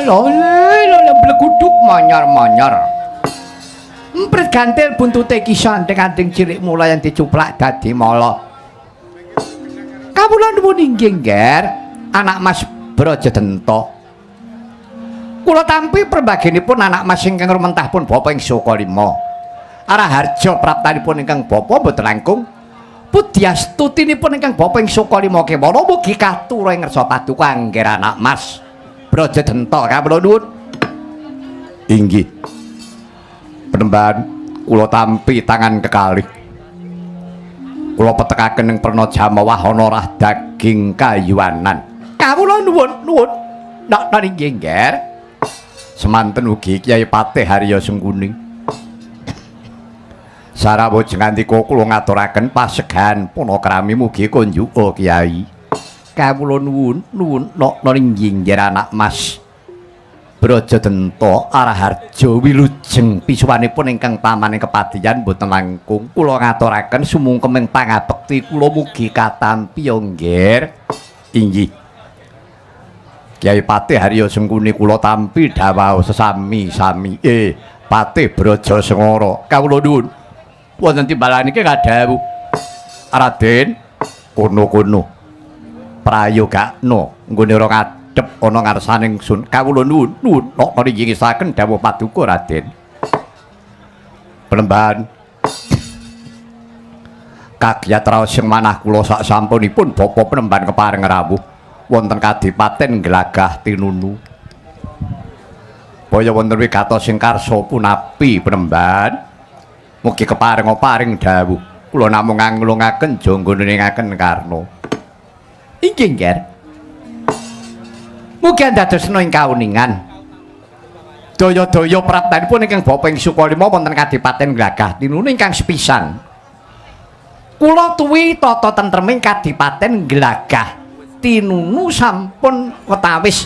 Lho lho bleguduk monyor-monyor. Emprit gantil buntute kisanding-anding cilik mula yang dicuplak dadi mala. Kawula nuwun inggih, Ngger, anak Mas Brajadenta. Kula tampi perbaginipun anak Mas ingkang rumentah pun bapa ing Sukalima. Araharja praptanipun ingkang bapa mboten langkung pudyastutinipun ingkang bapa ing Sukalima kemana mugi katura ing ngersa paduka angger anak Mas Brajadenta. Kawula nuwun. Inggih. Penemban kula tampi tangan kekalih. Kula petekaken ing perna jamawah ana rah daging kayuwanan. Kawula nuwun, nuwun. Nak inggih, Ngger. Semanten ugi Kyai Patih Harya Sengkuni. Sarawuh ngandika kula ngaturaken pasegahan panakrami mugi kunjuka Kyai. Kawula nuwun, nuwun nok inggih, Ngger anak Mas Brajadenta Araharja wilujeng pisuwanipun ingkang pamaning kepadiyan mboten langkung kula ngaturaken sumungkeming pangabekti kula mugi katampi ya, Ngger. Inggih. Kyai Patih Harya Sengkuni kula tampi dawuh sesami-sami. Patih Braja Sengara kawula nuwun. Wonten timbalan iki kadhawuh. Raden kono-kono. Prayogakno nggone ora ngadhep ana ngarsane ingsun. Kawula nuwun, nuwun. Nok ngingisaken dawuh paduka Raden. Penemban kagiat raos sing manah kula sak sampunipun bapa penemban kepareng rawuh wonten kadipaten Glagah Tinunu. Baya wonten wigatos sing karsa punapi penemban. Mugi kepareng paring dawuh. Kula namung nganglungaken jangga karna. Inggih, Ngger. Mugi andadosna ing kauningan. Daya-daya praptanipun ingkang bapa ing Sukalima wonten kadipaten Glagah Tinunu ingkang sepisan. Kula tuwi tata tentreming kadipaten Glagah Tinunu sampun wetawis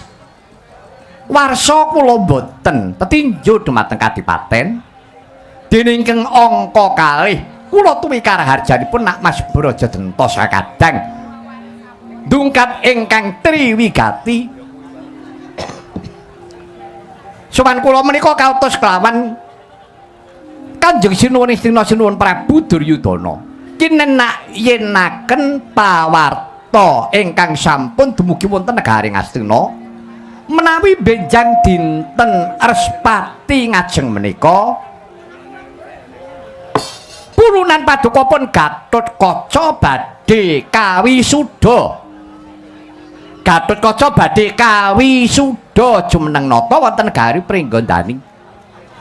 warsa kula boten tetinju dumateng kadipaten. Dene ingkang angka kalih kula tuwi karaharjanipun nak Mas Brajadenta sakadang dungkap ingkang triwigati. Sowan kula menika kautus kelawan Kanjeng Sinuwun Istina Sinuwun Prabu Duryudana. Kinenak yenaken pawarta ingkang sampun dumugi wonten negari Ngastina menawi benjang dinten Respati ngajeng menika pulunan paduka pun Gatotkaca badhe kawisuda. Gatotkaca badhe kawisuda jumeneng nata wonten negari Pringgondani.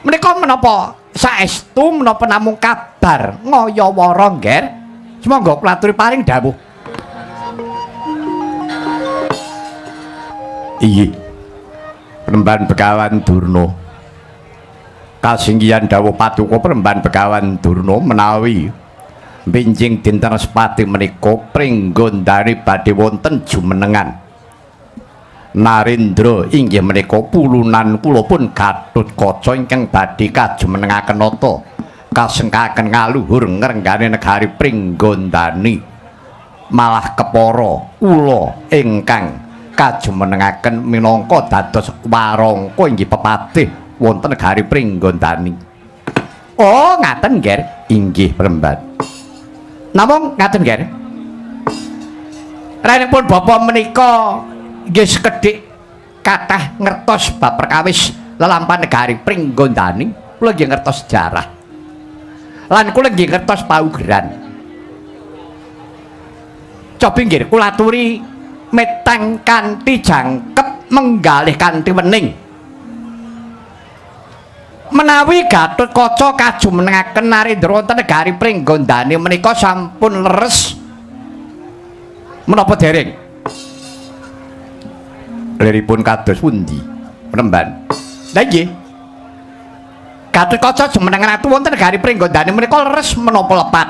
Menika menapa saestu menapa namung kabar ngayawara, Ngger? Sumangga kula aturi paring dawuh. Inggih. Penemban Begawan Durna. Kasinggihan dawuh paduka Penemban Begawan Durna menawi benjing dinten Respati menika Pringgondani badhe wonten jumenengan Narendra inggih menika pulunan kula pun Gatotkaca ingkang badhe kajumenengaken nata kasengkaken ngaluhur ngrenggane negari Pringgondani. Malah kepara kula ingkang kajumenengaken minangka dados warangka inggih pepatih wonten negari Pringgondani. Oh, ngaten, Ngger. Inggih, Penemban. Namung ngaten, Ngger. Renipun bapa menika nggih sekedhik kathah ngertos bab perkawis lelampahan negari Pringgondani, kula nggih ngertos sejarah. Lan kula nggih ngertos paugeran. Cobi nggih kula aturi meteng kanthi jangkep menggalih kanthi wening. Menawi Gatotkaca kajumenengaken Narendra wonten negari Pringgondani menika sampun leres menapa dereng? Liripun kados pundi, Penemban? Lah nggih. Gatotkaca jumeneng ratu wonten negari Pringgondani menika leres menapa lepat?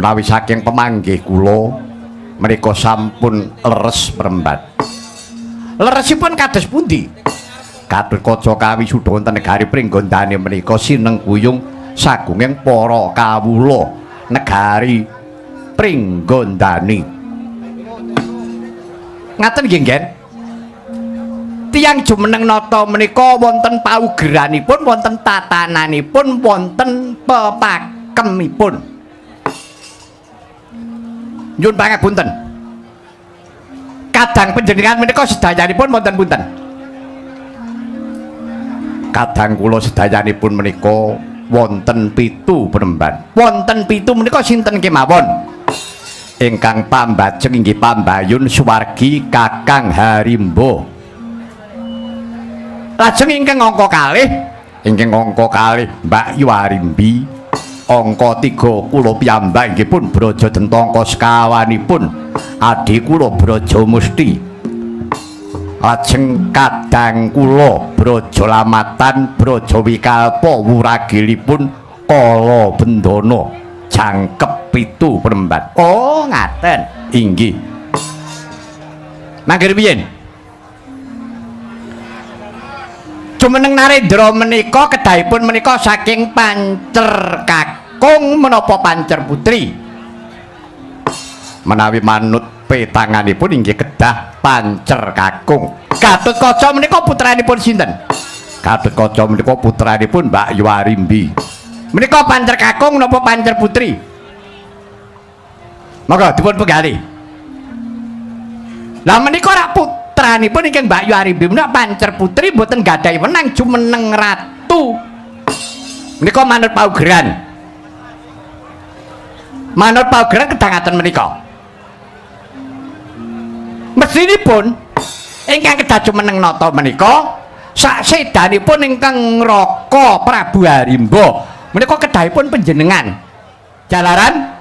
Menawi saking pemanggih kula menika sampun leres, Penemban. Leresipun kados pundi? Gatotkaca kawisuda wonten negari Pringgondani menika sinengkuyung sagunging para kawula negari Pringgondani. Ngaten nggih, Ngger? Tiyang jumeneng nata menika wonten paugeranipun, wonten tatananipun, wonten pepakemipun. Nyuwun pangapunten. Kadang panjenengan menika sedayanipun wonten punten? Kadang kula sedayanipun menika wonten 7 penemban. Wonten 7 menika sinten kemawon? Ingkang pambajeng inggih pambayun suwargi Kakang Harimba. Lajeng ingkang angka kalih, ingkang angka kalih Mbak Yu Arimbi, angka 3 kula piyambak inggih pun Braja Denta, angka sekawanipun adhi kula Braja Musti. Lajeng kadang kula Braja Lamatan, Braja Wikalpa wuragilipun Kala Bendana, jangkep 7 penemban. Oh, ngaten. Inggih. Mangke riyin. Jumeneng Narendra menika kedahipun menika saking pancer kakung menapa pancer putri? Menawi manut petanganipun inggih kedah pancer kakung. Gatotkaca menika putranipun sinten? Gatotkaca menika putranipun Mbak Yu Arimbi. Menika pancer kakung menapa pancer putri? Monggo dipun penggalih. Lah menika rak putranipun ingkang Mbak Yu Arimbi menika pancer putri mboten gadhahi wenang jumeneng ratu. Menika manut paugeran. Manut paugeran kedah ngaten menika. Mestinipun ingkang kedah jumeneng nata menika sak sedanipun ingkang Raka Prabu Harimba menika kedahipun panjenengan. Jalaran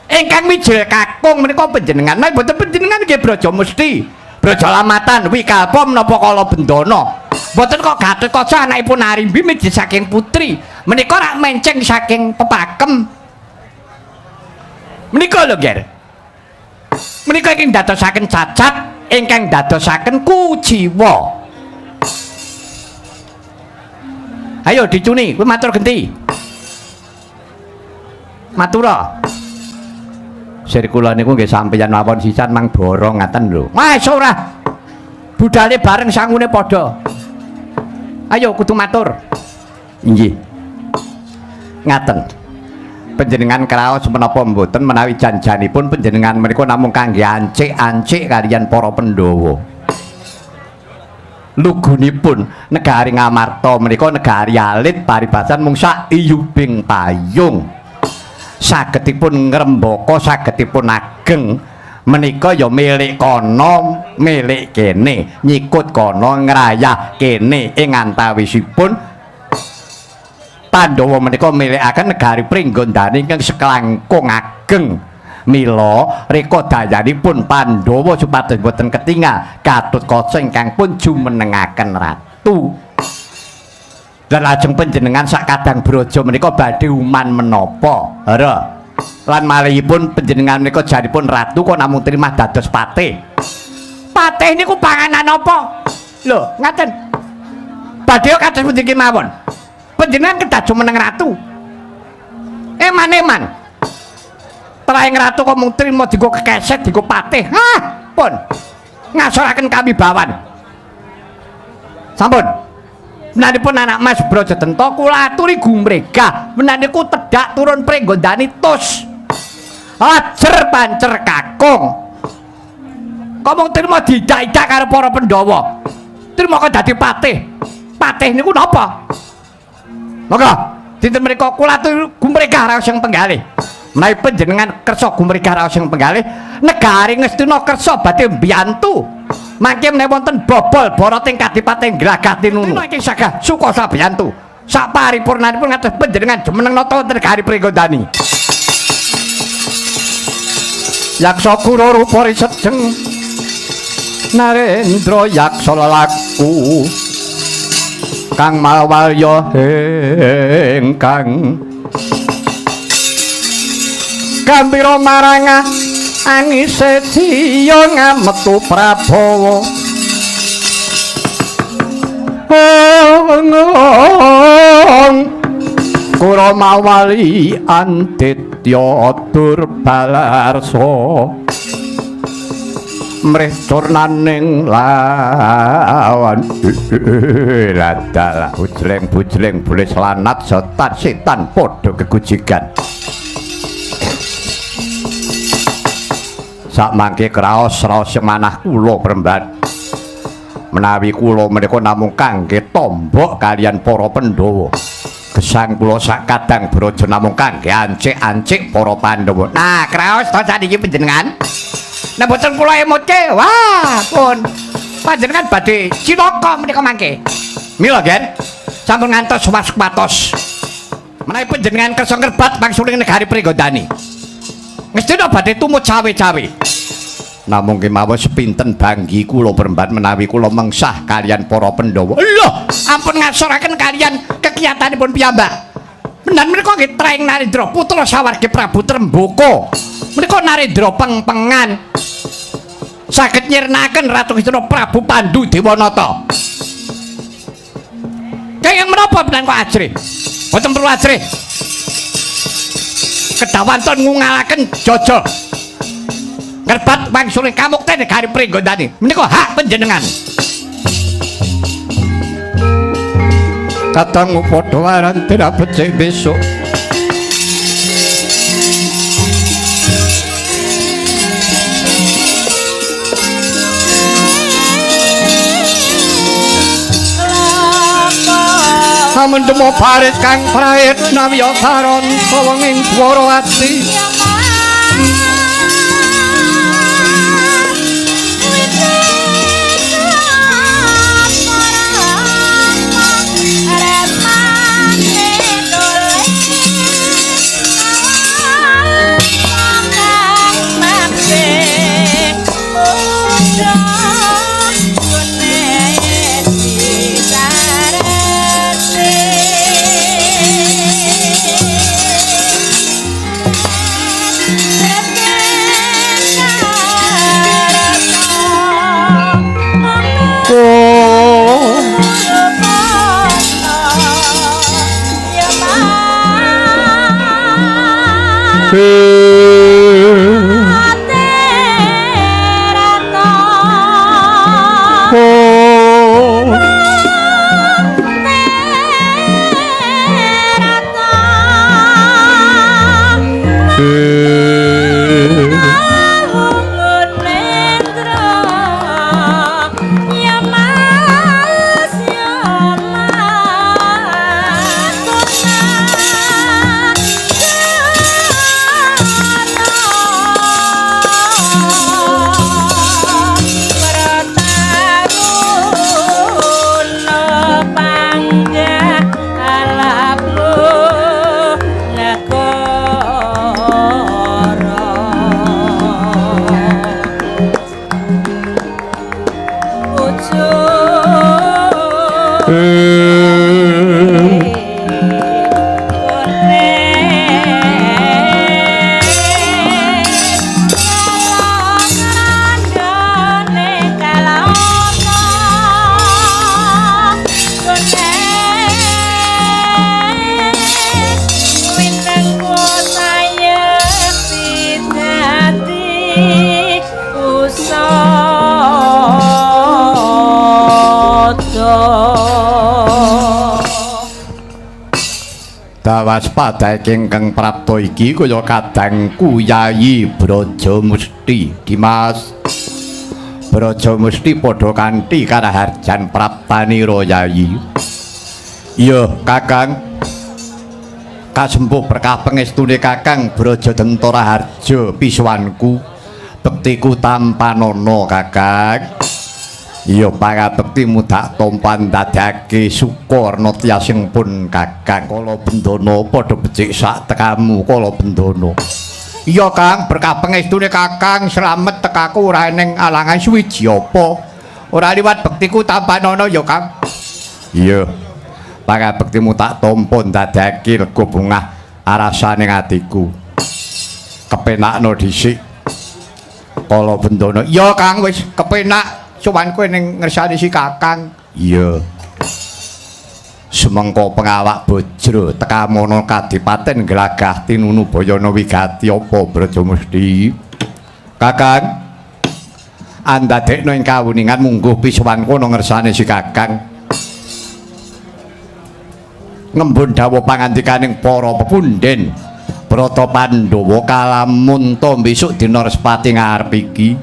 ingkang mijil kakung menika panjenengan. Nek mboten panjenengan nggih Braja Musti, Braja Lamatan, Wikalpa menapa Kala Bendana. Mboten kok Gatotkaca anakipun Arimbi mijil saking putri. Menika rak menceng saking pepakem. Menika lho, Ger. Menika ingkang dadosaken cacat, ingkang dadosaken kuciwa. Ayo dicuni, kowe matur genti. Matura. Sir kula niku nggih sampeyan mawon sisan mang borong ngaten lho. Wah, ora. Budale bareng sangune padha. Ayo kudu matur. Inggih. Ngaten. Panjenengan kraos menapa mboten menawi janjanipun panjenengan menika namung kangge ancik-ancik kaliyan para Pandhawa. Lugunipun negari Ngamarta menika negari alit paribasan mung sak iyubing payung. Sagedipun ngrembaka, sagedipun ageng menika ya milik kono, milik kene, nyikut kono ngrayah kene. Ing antawisipun Pandhawa menika milikaken negari Pringgondani ingkang seklangkung ageng. Mila reka dayanipun Pandhawa supados boten ketingal Gatotkaca ingkang pun jumenengaken ratu. Lan lajeng panjenengan sak kadang braja menika badhe uman menapa? Hara. Lan malihipun panjenengan menika jaripun ratu kok namung trimah dados patih. Patih niku panganan apa? Lho, ngaten. Badhe kados pundi kemawon? Panjenengan kedah jumeneng ratu. Eman-eman. Trahing ratu kok mung trima dienggo kekeset, dienggo patih. Hah, pun. Ngasoraken kawibawan. Sampun. Menanipun anak Mas Braja Denta kula aturi gumregah, menaniku tedhak turun Pringgondani tus. Ajer pancer kakung. Kok mung trima diidak-idak karo para Pandhawa. Trima kok dadi patih. Patih niku napa? Monggo, dinten menika kula aturi gumregah raos sing penggalih. Menawi panjenengan kersa gumregah raos sing penggalih, negari Ngastina kersa badhe mbiyantu. Mangke menawi wonten bobol barating kadipaten Glagah Tinunu ingkang sagah suka sabiyantu. Sak paripurnanipun ngatos panjenengan jumeneng nata wonten negari Pringgondani. Yaksa kura rupa risedeng Narendra yaksa lelaku kang mawalya ingkang gambira marang angise siya ngametu Prabawa. Kura mawali anditya durbalarsa. Mrih turnaning lawan ladalah bujleng-bujleng boleh selanat setan setan padha gegujigan. Sakmangke kraos-raos manah kula Premban. Menawi kula menika namung kangge tombok kaliyan para Pandhawa. Gesang kula sak kadang braja namung kangge ancik-ancik para Pandhawa. Nah, kraos to saniki panjenengan. Nek boten kula emotke, wah pun panjenengan badhe cilaka menika mangke. Mila, Gen, sampun ngantos waspatos. Menawi panjenengan kersa ngrebat wangsuling negari Pringgondani. Ngestina badhe tumut cawe-cawe. Namung kemawon sepinten banggi kula Premban menawi kula mengsah kaliyan para Pandhawa. Lho, ampun ngasoraken kaliyan kekiyatanipun piyambak. Menan menika nggih Traing Narendra putra sawargi Prabu Tremboko. Menika Narendra pengpengan saged nyirnaken Ratu Kresna Prabu Pandu Dewanata. Kenging menapa menan kok ajrih? Boten perlu ajrih. Kedawanton ngungalaken jaja. Ngrebat wangsuling kamukten negari Pringgondani. Menika hak panjenengan. Kadang padha waran tidak becik besok. Amendemo parit kang prait nawiya karanta wenging Dwarawati. Waspada ingkang prapta iki kaya kadangku Yayi Brajamusti. Dimas Brajamusti padha kanthi karaharjan praptanira Yayi. Iya, Kakang. Kasempuh berkah pengestune Kakang Brajadenta Raharja pisuwanku. Bektiku tampanana, Kakang. Iya, pangabektimu dak tampa ndadekake suka arna tiyasing pun Kakang. Kala bendana padha becik sak tekamu kala bendana. Iya, Kang, berkah pengestune Kakang slamet tekaku ora eneng alangan suwiji apa. Ora liwat bektiku tampanana ya, Kang. Iya. Pangabektimu tak tampa ndadekake lega bungah arasane atiku. Kepenakno dhisik. Kala bendana. Iya, Kang, wis kepenak. Sowan kowe ning ngersani si Kakang. Iya. Sumengko pengawak bojro tekamono kadipaten glagah tinunu bayana wigati apa Brajamusti? Kakang. Andadekno ing kawuningan mungguh pisuwan kono ngersane si Kakang. Ngembun dawuh pangandikaning para pepundhen Brata Pandhawa kalamunta besok dina Respati ngarep iki.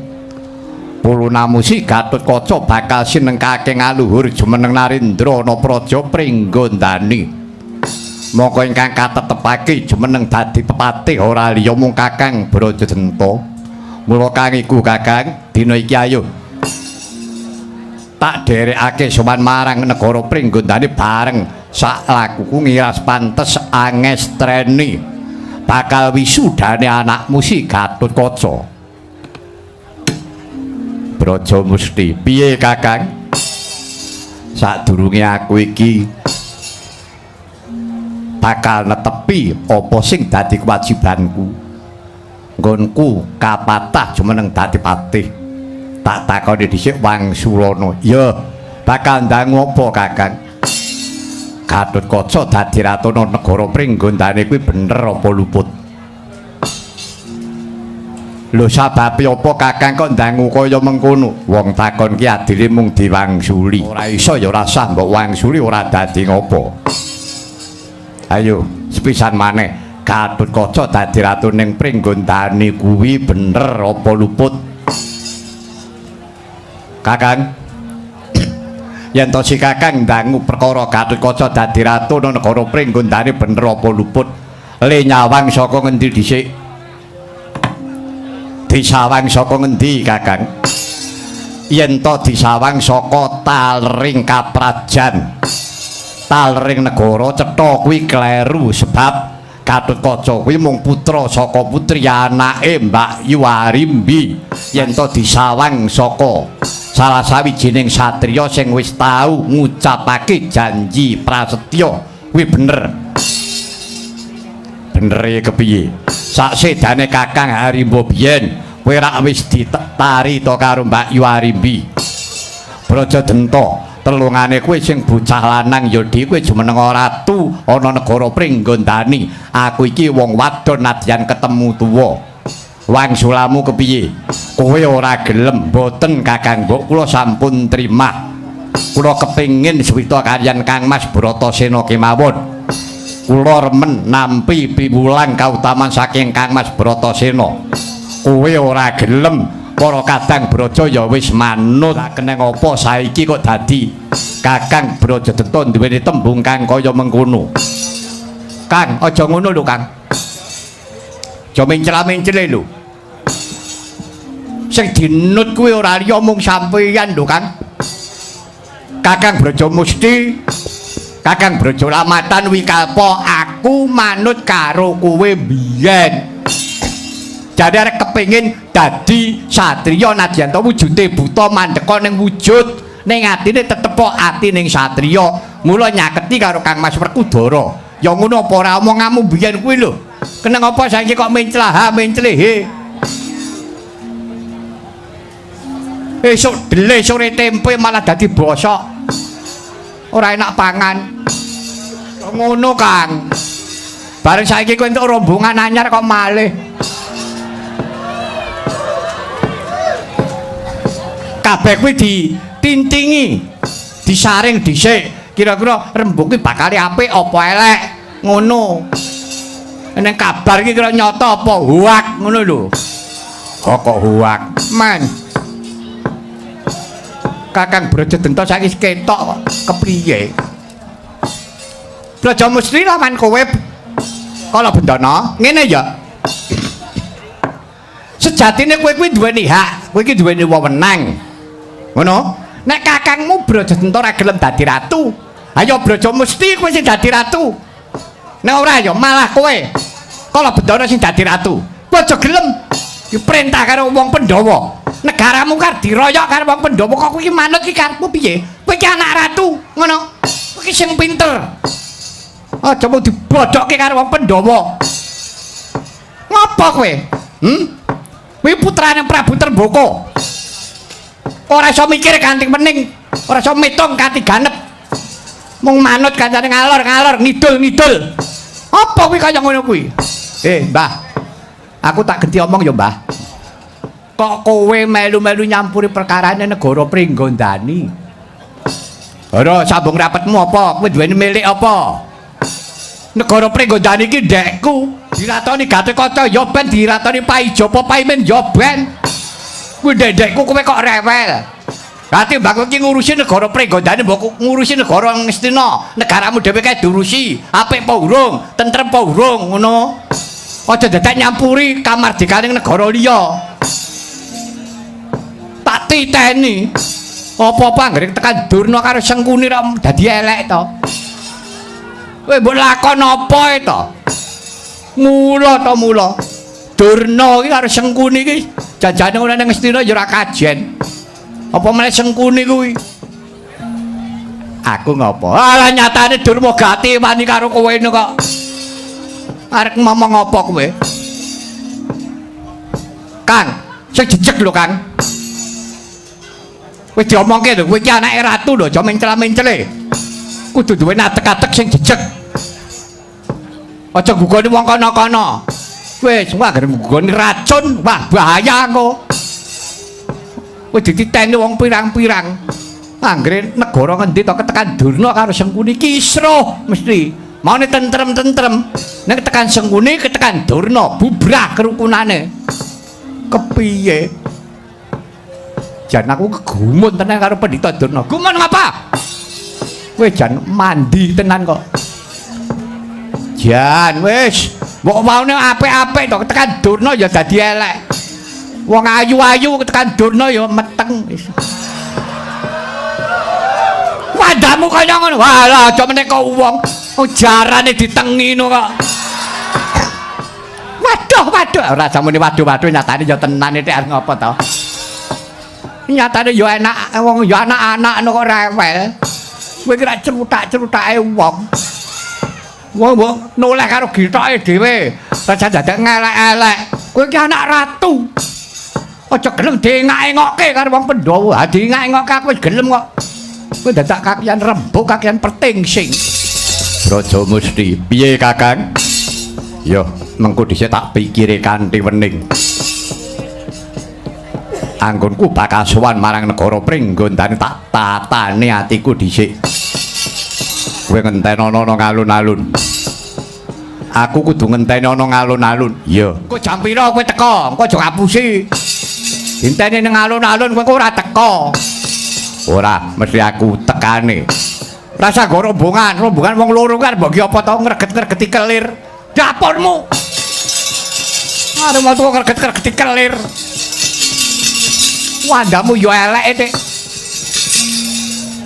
Pulunamusi Gatotkaca bakal sinengkake ngaluhur jumeneng Narendra ana praja Pringgondani. Mongko ingkang katetepake jumeneng dadi pepatih ora liya mung Kakang Brajadenta. Mula kang iku Kakang, dina iki ayo tak dherekake sowan marang negara Pringgondani bareng sak lakuku ngiras pantes angestreni bakal wisudane anakmu si Gatotkaca. Braja Musti, piye Kakang? Sadurunge aku iki bakal netepi apa sing dadi kewajibanku. Nggonku kapatah jumeneng dadi patih. Tak takoni dhisik wangsulana. Ya, bakal ndangu apa Kakang? Gatotkaca dadi ratuna negara Pringgondani kuwi bener apa luput? Lho sababe apa Kakang kok ndangu kaya mengkono? Wong takon ki adile mung diwangsuli. Ora iso ya ora sah mbok wangsuli ora dadi ngopo. Ayo sepisan maneh. Gatotkaca dadi ratu ning Pringgondani kuwi bener apa luput? Kakang, yen to si Kakang ndangu perkara Gatotkaca dadi ratu nang negara Pringgondani bener apa luput? Le nyawang saka ngendi dhisik? Disawang saka ngendi Kakang? Yen to disawang saka talering kaprajan, talering negara cetha kuwi kleru sebab Gatotkaca kuwi mung putra saka putri anake Mbak Yu Arimbi. Yen to disawang saka salah sawijining satriya sing wis tau ngucapake janji prasetya kuwi bener. Benere kepiye? Saksedane Kakang Harimba biyen kowe rak wis ditari to karo Mbak Yu Arimbi. Brajadenta, telungane kowe sing bocah lanang ya dhewe kowe jumeneng ratu ana negara Pringgondani. Aku iki wong wadon nadyan ketemu tuwa. Wangsulamu kepiye? Kowe ora gelem? Mboten Kakang, mbok kula sampun trima. Kula kepengin suwita kaliyan Kang Mas Bratasena kemawon. Kula remen nampi piwulang kautaman saking Kang Mas Bratasena. Kowe ora gelem, para kadang Braja ya wis manut. Lah keneng apa saiki kok dadi Kakang Brajadenta duweni tembung kang kaya mengkono? Kang, aja ngono lho Kang. Aja mencla-mencle lho. Sing dinut kuwi ora liya mung sampeyan lho Kang. Kakang Braja Musti, Kakang Braja Lamatan Wikalpa, aku manut karo kowe biyen. Jadi arek kepengin dadi satriya nadyan ta wujude buta mandeka ning wujud, ning atine tetep ati ning satriya. Mula nyaketi karo Kang Mas Werkudara. Ya ngono apa ora omonganmu biyen kuwi lho. Keneng apa saiki kok menclah ha menclehe? Esuk dele sore tempe malah dadi bosok. Ora enak pangan. Ya ngono Kang. Bareng saiki kowe entuk rombongan anyar kok malih. Kabeh kuwi ditintingi, disaring dhisik. Kira-kira rembug kuwi bakal apik apa elek ngono. Nek kabar iki kira nyata apa hoak ngono lho. Kok hoak? Men. Kakang Brajadenta saiki ketok kok kepriye? Braja Musti lawan kowe kala bendana ngene ya. Sejatine kowe kuwi duweni hak, kowe iki duweni wewenang. Ngono? Nek kakangmu Brajadenta ora gelem dadi ratu, ayo Braja Musti kowe sing dadi ratu. Nek ora ya malah kowe kala bendana sing dadi ratu. Kowe aja gelem diperintah karo wong Pandhawa. Negaramu kar diroyok karo wong Pandhawa kok kowe iki manut iki karepmu piye? Kowe iki anak ratu, ngono. Kowe iki sing pinter. Aja mung dibodhokke karo wong Pandhawa. Ngopo kowe? Hmm? Kuwi putrane Prabu Trembaka. Ora iso mikir kanthi wening, ora iso mitung kanthi ganep. Mung manut kancane ngalor-ngalor, ngidul-ngidul. Apa kuwi kaya ngono kuwi? Mbah. Aku tak genti omong ya, Mbah. Kok kowe melu-melu nyampuri perkarane negara Pringgondani? Ora sambung rapetmu apa? Kowe duweni milik apa? Negara Pringgondani iki ndekku. Diratoni Gatotkaca ya ben, diratoni Paijopo Paimin ya ben. Kuwi ndekku kowe kok rewel. Lah timbang kowe iki ngurusi negara Pringgondani mbok ngurusi negara Ngastina. Negaramu dhewe kae diurusi. Apik apa urung? Tentrem apa urung ngono. Aja dadak nyampuri kamardikaning negara liya. Tak titeni. Apa-apa anggere tekan Durna karo Sengkuni ra dadi elek to. Kowe mbok lakon apa to? Mula to mula. Durna iki karo Sengkuni iki janjane ora nang Ngastina ya ora kajen. Apa meneh Sengkuni kuwi? Aku ngopo? Alah nyatane Durma gati wani karo kowe kok. Arek ngomong apa kowe? Kang, sing jejeg lho, Kang. Kowe diomongke lho, kowe iki anake ratu lho, aja mencla-mencle. Kudu duwe atek-atek sing jejeg. Aja nggugoni wong kono-kono. Wis, wah anggere nggugoni racun, wah bahaya engko. Kowe dititeni wong pirang-pirang. Anggere negara ngendi to ketekan Durna karo Sengkuni kisruh mesti. Maune tentrem-tentrem. Nek tekan Sengkuni, ketekan Durna, bubrah kerukunane. Kepiye? Jan aku kegumun tenan karo Pendhita Durna. Gumun ngapa? Kowe jan mandi tenan kok. Jan wis, mbok maune apik-apik to ketekan Durna ya dadi elek. Wong ayu-ayu ketekan Durna ya meteng wis. Wadamu kaya ngono. Walah aja meneh kok wong. Oh jarane ditengi ngono kok. Waduh, waduh. Ora jamune waduh-waduh nyatane ya tenan iki arep ngopo to? Nyatane ya enak wong ya anak-anak ngono kok rewel. Kowe iki ra crutak-crutake wong. Wong mbok noleh karo gitoke dhewe. Raja dadak ngelek-elek. Kowe iki anak ratu. Aja gelem diengak-engokke karo wong Pandhawa. Ha diengak-engokke aku wis gelem kok. Kowe dadak kakian rembug, kakian pertingsing. Braja Musti, piye Kakang? Yo, mengko dhisik tak pikire kanthi wening. Anggonku bakal sowan marang negara Pringgondani tak tatane atiku dhisik. Kowe ngentenono nang alun-alun. Aku kudu ngenteni ana alun-alun. Iya. Engko jam pira kowe teko? Engko aja ngapusi. Inteni nang alun-alun kowe ora teko. Ora, mesti aku tekane. Rasa nggo rombongan, rombongan wong loro kan mbok ki apa to ngreget-ngregeti kelir. Dapurmu. Arep metu ngreget-ngregeti kelir. Wandamu yo elek Dik.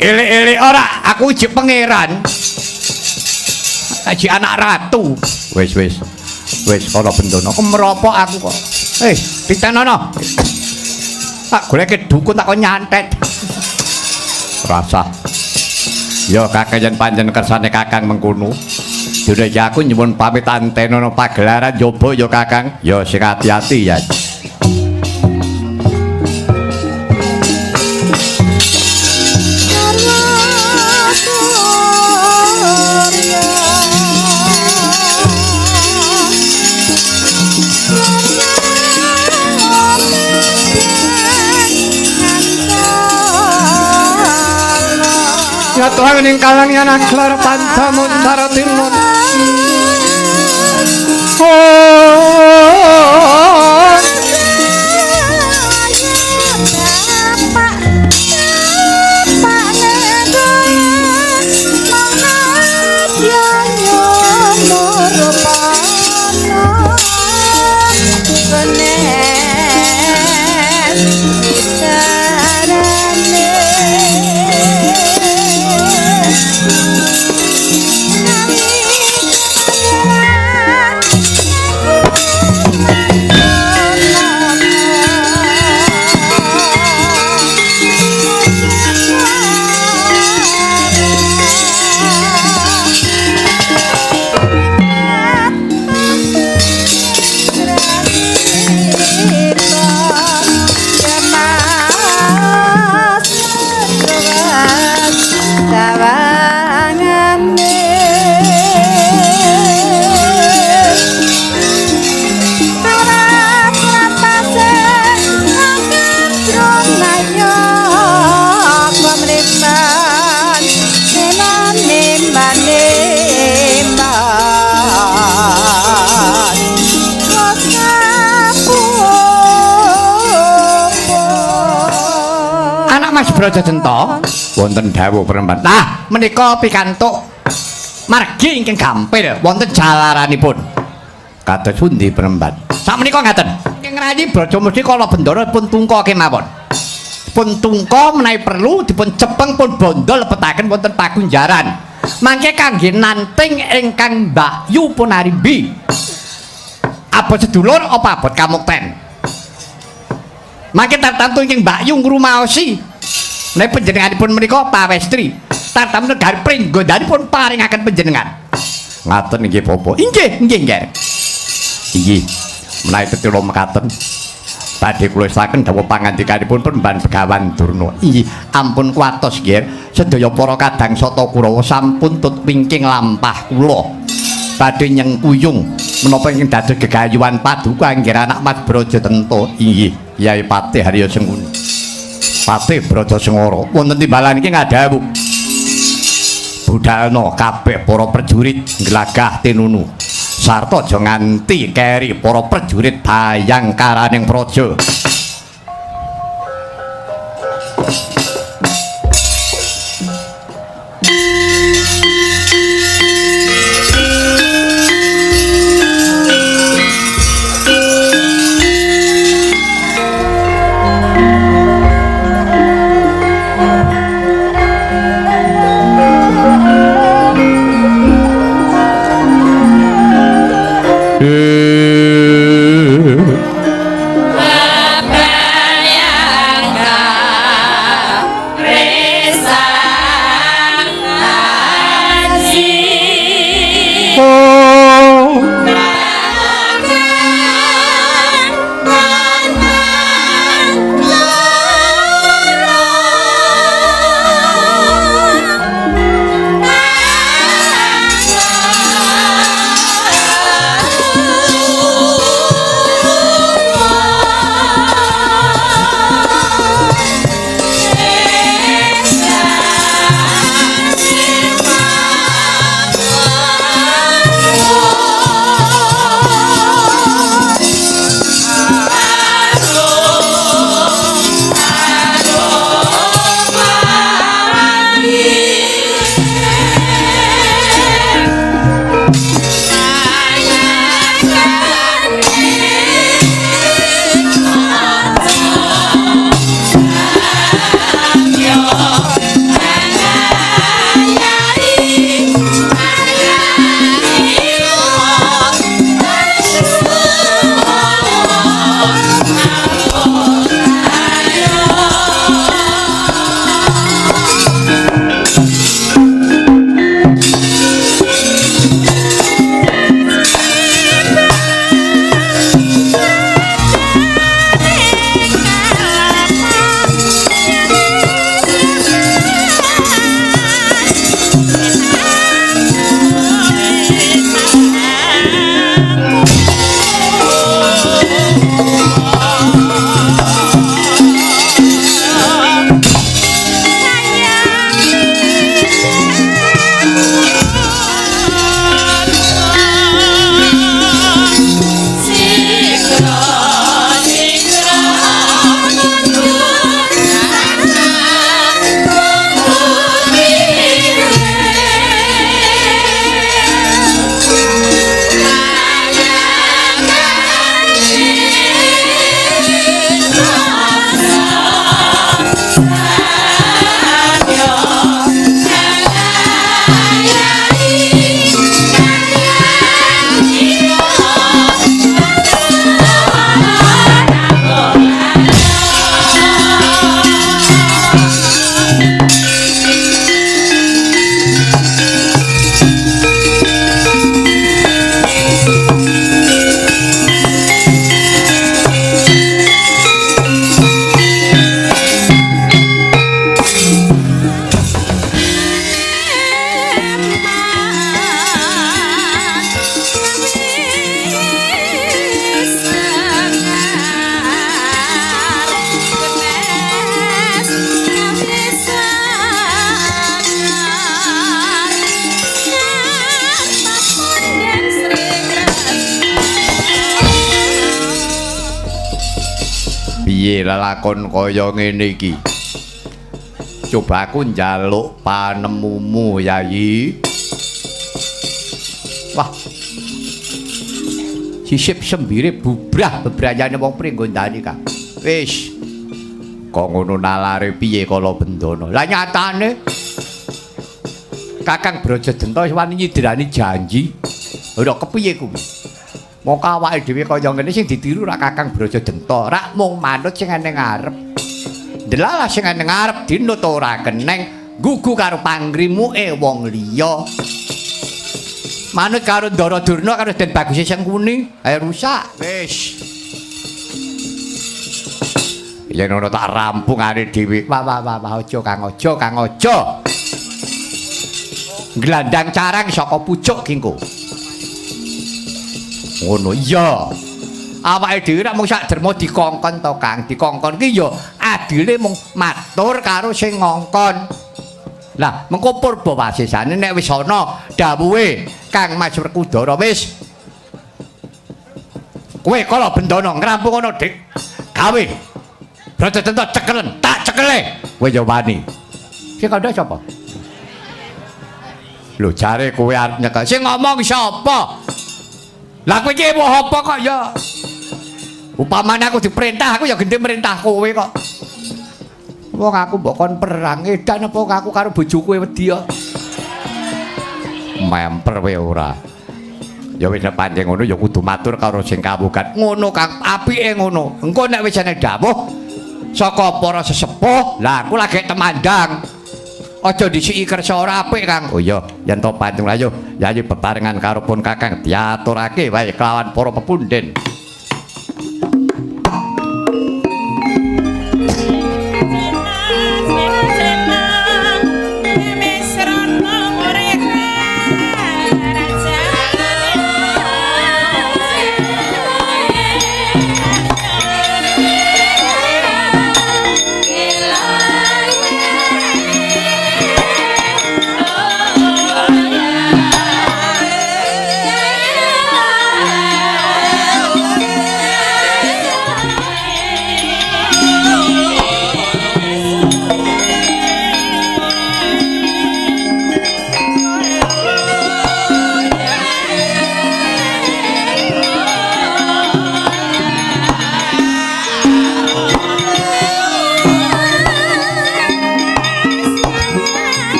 Elek-elek ora, aku iki pangeran. Aji anak ratu. Wis wis. Wis ana bendono kemropok aku kok. Ditenono. Tak goleke dukun tak kon nyantet. Rasa. Ya kakang yen pancen kersane kakang mengkono. Dene iki aku nyuwun pamit antenono pagelaran njaba ya kakang. Ya sing ati-ati ya. Yatuang ning kalangyan aklar pantamun saratinun. Oh. Brajadenta wonten dawuh Premban. Nah, menika pikantuk margi ingkang gampil wonten jalaranipun. Kados pundi Premban? Sakmenika ngaten. Ingkang rayi Brajamusti kala bendara pun tungka kemawon. Pun tungka menawi perlu dipun cepeng pun bondo lebetaken wonten pakunjaran. Mangke kangge nanting ingkang Mbakyu pun arimbi. Abot sedulur apa abot kamukten? Mangke tartamtu ingkang Mbakyu ngrumaosi. Nek panjenenganipun menika pawestri, tartamtu negari pringgondanipun paringaken panjenengan. Ngaten inggih Bapak. Inggih, inggih, nggih. Inggih. Menawi tetela mekaten badhe kula estaken dawuh pangandikanipun Peremban Begawan Durna. Inggih, ampun kuwatos nggih. Sedaya para kadang Sata Kurawa sampun tut wingking lampah kula. Badhe nyengkuyung menapa ingkang dados gegayuhan paduka nggih anak Mas Brajadenta. Inggih, Kyai Patih Harya Sengkuni. Patih Braja Sengara wonten timbalan iki ngadhawuh. Budalna kabeh para prajurit nglagah tinunu. Sarta aja nganti keri para prajurit bayangkaraning praja. Piye lelakon kaya ngene iki? Coba aku njaluk panemumu, Yayi. Wah. Sisip sembire bubrah bebrayane wong Pringgondani, Kang. Wis. Kok ngono nalare piye kala bendana? Lah nyatane Kakang Brajadenta wis wani nyidrani janji. Ora kepiye kuwi? Mongko awake dhewe kaya ngene sing ditiru rak Kakang Brajadenta, rak mung manut sing ning ngarep. Delalah sing ning ngarep dinut ora keneng, gugu karo pangrimuke wong liya. Manut karo Ndara Durna karo Den Bagus Sengkuni, ayo rusak. Wis. Yen ngono tak rampungane dhewe. Wah wah wah wah aja Kang, aja Kang, aja. Glandang carang saka pucuk kingko. Ngono iya. Awake dhewe rak mung sak derma dikongkon to Kang, dikongkon ki ya adile mung matur karo sing ngongkon. Lah mengko purba wasesane nek wis ana dawuhe Kang Mas Werkudara wis. Kowe kala bendana ngrampung ngono Dik. Gawe. Brajadenta cekelen, tak cekele. Kowe ya wani. Sing kandha sapa? Lho jare kowe arep nyekel. Sing ngomong sapa? Lah kowe iki emoh apa kok ya? Upamane aku diperintah, aku ya gendhe merintah kowe kok. Wong aku mbok kon perang edan apa aku karo bojoku wedi kok. Memper kowe ora. Ya wis nek pancen ngono ya kudu matur karo sing kawugan. Ngono Kang, apike ngono. Engko nek wis ana dawuh saka para sesepuh, lah aku lagi temandang. Aja disiki kersa ora apik, Kang. Oh iya, yen to pancen ayo, yayi bebarengan karo pun Kakang diaturake wae kelawan para pepundhen.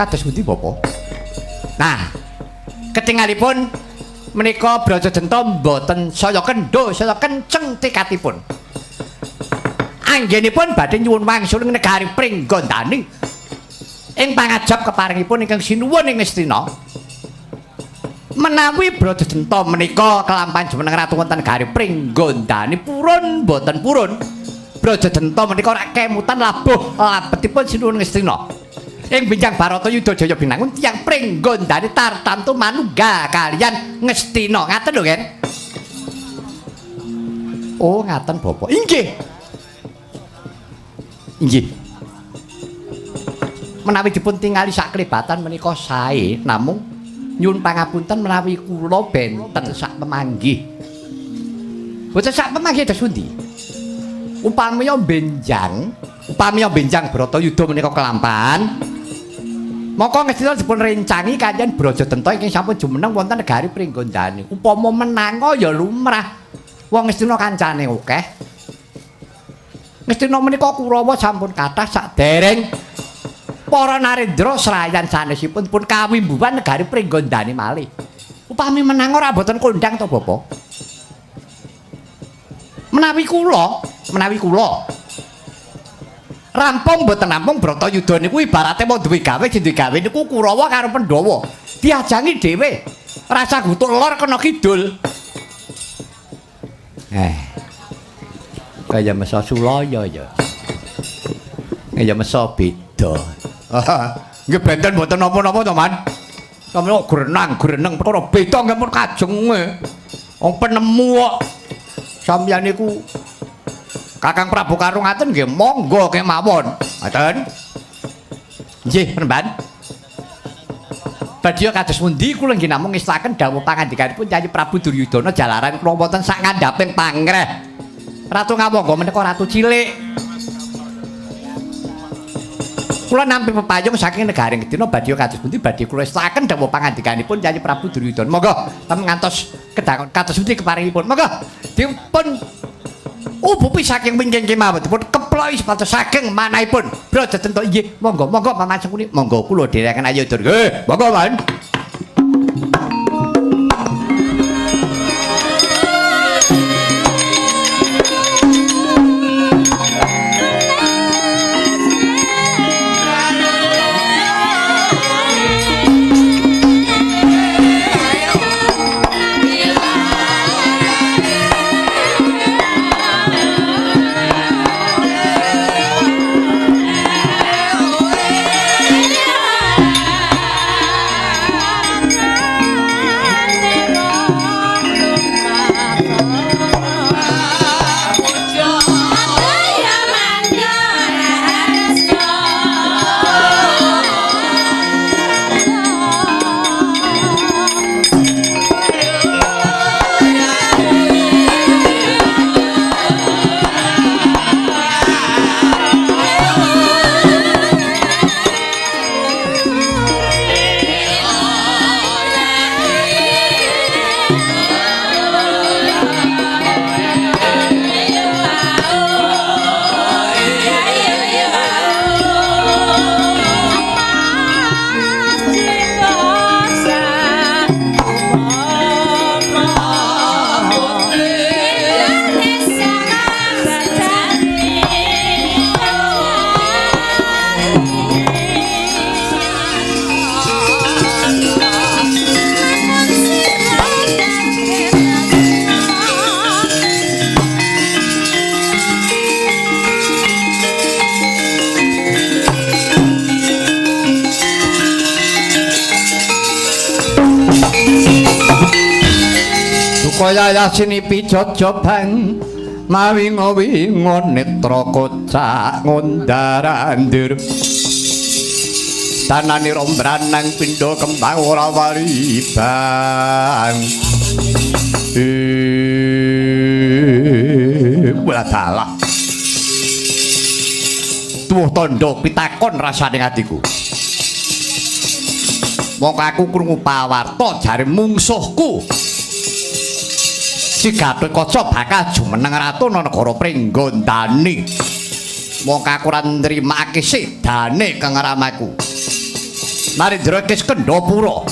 Kados pundi Bapak? Nah, ketingalipun menika Brajadenta mboten saya kendho, saya kenceng tekadipun. Anggenipun badhe nyuwun wangsul ing negari Pringgondani. Ing pangajap keparingipun ingkang sinuwun ing Ngastina. Menawi Brajadenta menika kelampan jumeneng ratu wonten negari Pringgondani purun mboten purun. Brajadenta menika ora kemutan labuh labetipun sinuwun Ngastina. Ing benjang Baratayuda Jaya Binangun tiyang Pringgondani tartamtu manunggal kaliyan Ngastina. Ngaten lho, Ken? Oh, ngaten Bapak. Inggih. Inggih. Menawi dipun tingali saklebatan menika sae, namung nyuwun pangapunten menawi kula benten sak pemanggih. Boten sak pemanggih dos pundi? Upamiya benjang Baratayuda menika kelampan, maka Ngastina dipun rencangi kaliyan Brajadenta ingkang sampun jumeneng wonten negari Pringgondani. Upama menanga ya lumrah. Wong Ngastina kancane akeh. Ngastina menika Kurawa sampun kathah sadereng para narendra srayan sanesipun pun kawimbuhan negari Pringgondani malih. Upami menanga ora mboten kondhang to, Bapak? Menawi kula rampung mboten rampung Bratayuda niku ibarate wong duwe gawe, sing duwe gawe niku Kurawa karo Pandhawa. Diajangi dhewe. Rasa gutuk lor kena kidul. Kaya mesa sulaya ya. Kaya mesa beda. Nggih benten mboten napa-napa to, Man. Sampeyan kok grenang-greneng perkara beda nggih pun kajenge. Wong penemu kok. Sampeyan niku Kakang Prabu Karung ngaten nggih monggo kemawon. Ngaten. Nggih, Panembahan. Badhe kados pundi kula nggih namung ngestaken dawuh pangandikanipun Kyai Prabu Duryudana jalaran kula wonten sak ngandhaping pangreh. Ratu Ngawangga menika ratu cilik. Kula nampi pepayung saking negari Ngastina badhe kados pundi badhe kula estaken dawuh pangandikanipun Kyai Prabu Duryudana. Monggo sampeyan ngantos kedangon kados pundi keparingipun. Monggo dipun ubupi saking wingking kemawon dipun keploki supados saking manahipun. Braja Denta inggih monggo monggo Paman Sengkuni monggo kula dherekaken ayo Durga. Nggih, monggo Paman. Kaya yasini pijojoban mawi ngowingo netra kocak ngundarandir tanane rombranang pindha kembang ora waribang. Wadalah tuwuh tandha pitakon rasane atiku. Mongko aku krungu pawarta jare mungsuhku Si Gatotkaca bakal jumeneng ratu ana negara Pringgondani. Mongko aku ora nrimakake sedane kang ramaku. Narendra Kiskendhapura.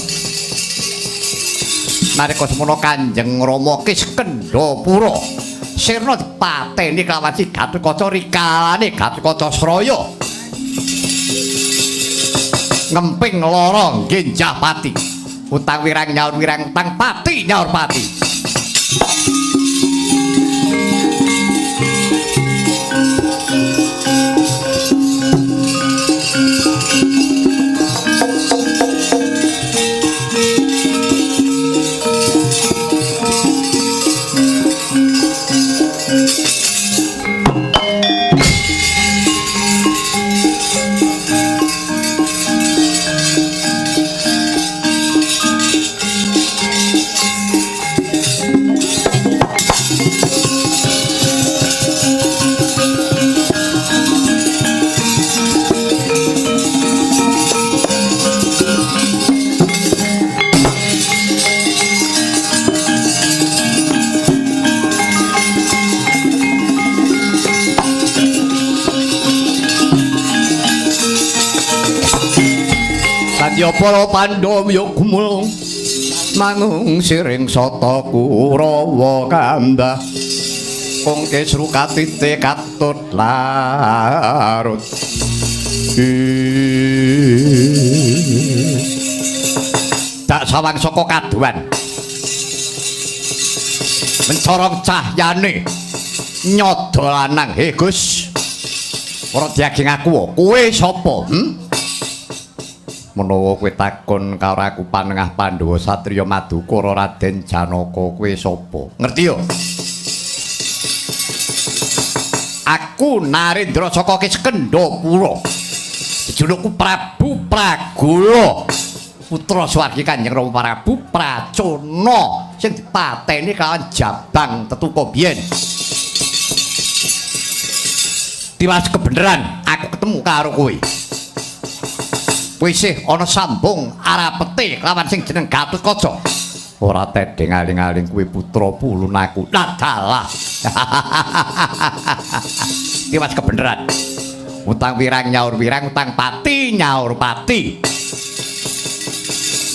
Nalika semono Kanjeng Rama Kiskendhapura sirna dipateni kelawan Si Gatotkaca rikalane Gatotkaca sraya. Ngemping lara nggenjah pati. Utang wirang nyaur wirang utang pati nyaur pati. Ya para Pandhawa ya gumulung mangung siring sata Kurawa kambah kong kesru katite katut larut. Dak sawang saka kaduan mencorong cahyane nyodo lanang. He Gus, ora diageng aku kowe sapa? Menawa kowe takon karo aku panengah Pandhawa Satriya Madukara Raden Janaka kowe sapa? Ngerti ya? Aku Narendra saka Kiskendhapura. Jejulukku Prabu Pragala. Putra swargi Kanjeng Rama Prabu Pracona sing dipateni kelawan Jabang Tetuka biyen. Tiwas kebeneran aku ketemu karo kowe. Kowe isih ana sambung arapete kelawan sing jeneng Gatotkaca. Ora tedheng aling-aling kuwi putra pulunaku. Ladalah. Tiwas kebeneran. Utang wirang nyaur wirang, utang pati nyaur pati.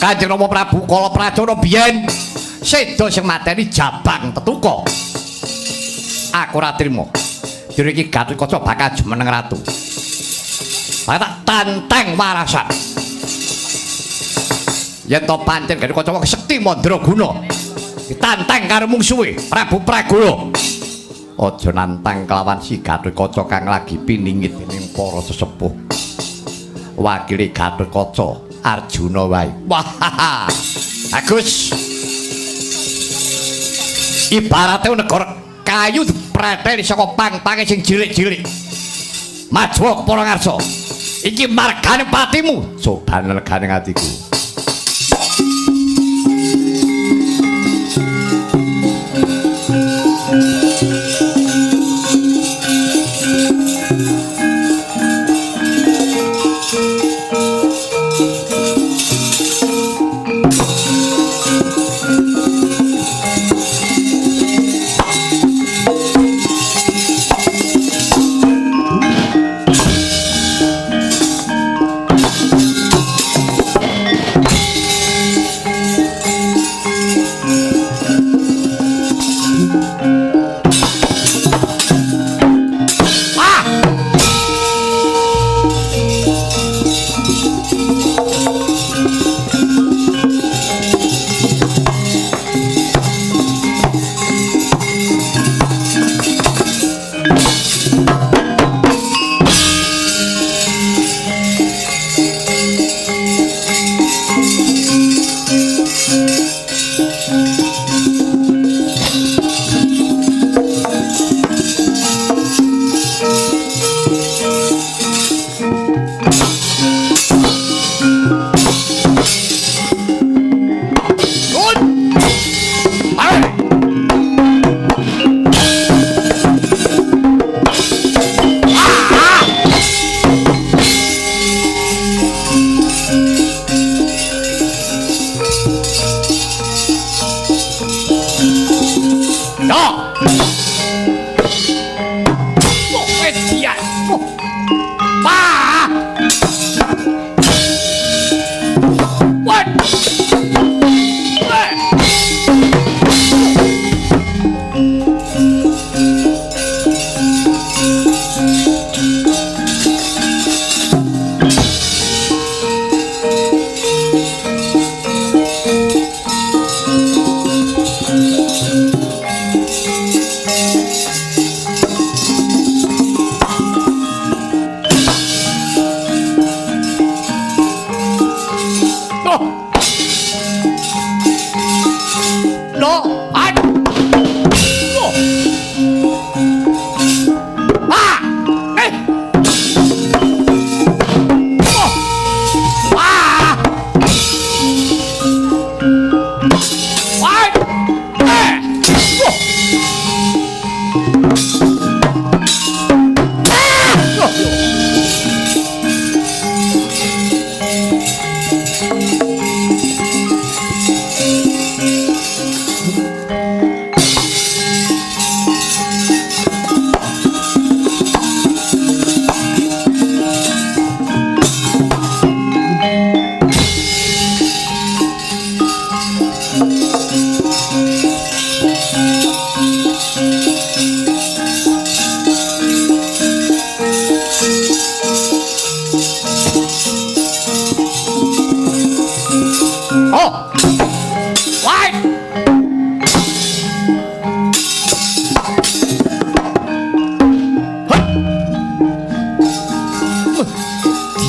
Kanjeng Rama Prabu Kala Pracona biyen seda sing mateni Jabang Tetuka. Aku ora trima. Dene iki Gatotkaca bakal jumeneng ratu. Bakal tak tantang warasan. Yen to pancen Gatotkaca wong sekti mandraguna, ditantang karo mungsuhe Prabu Pragala. Aja nantang kelawan si Gatotkaca kang lagi piningit dening para sesepuh. Wakile Gatotkaca Arjuna wae. Wah, bagus. Ibarate negara kayu dipreteli saka pang-pange sing cilik-cilik. Majuwa kepara ngarsa. Iki margane patimu. Coban legane atiku.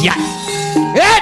Ya. Eh.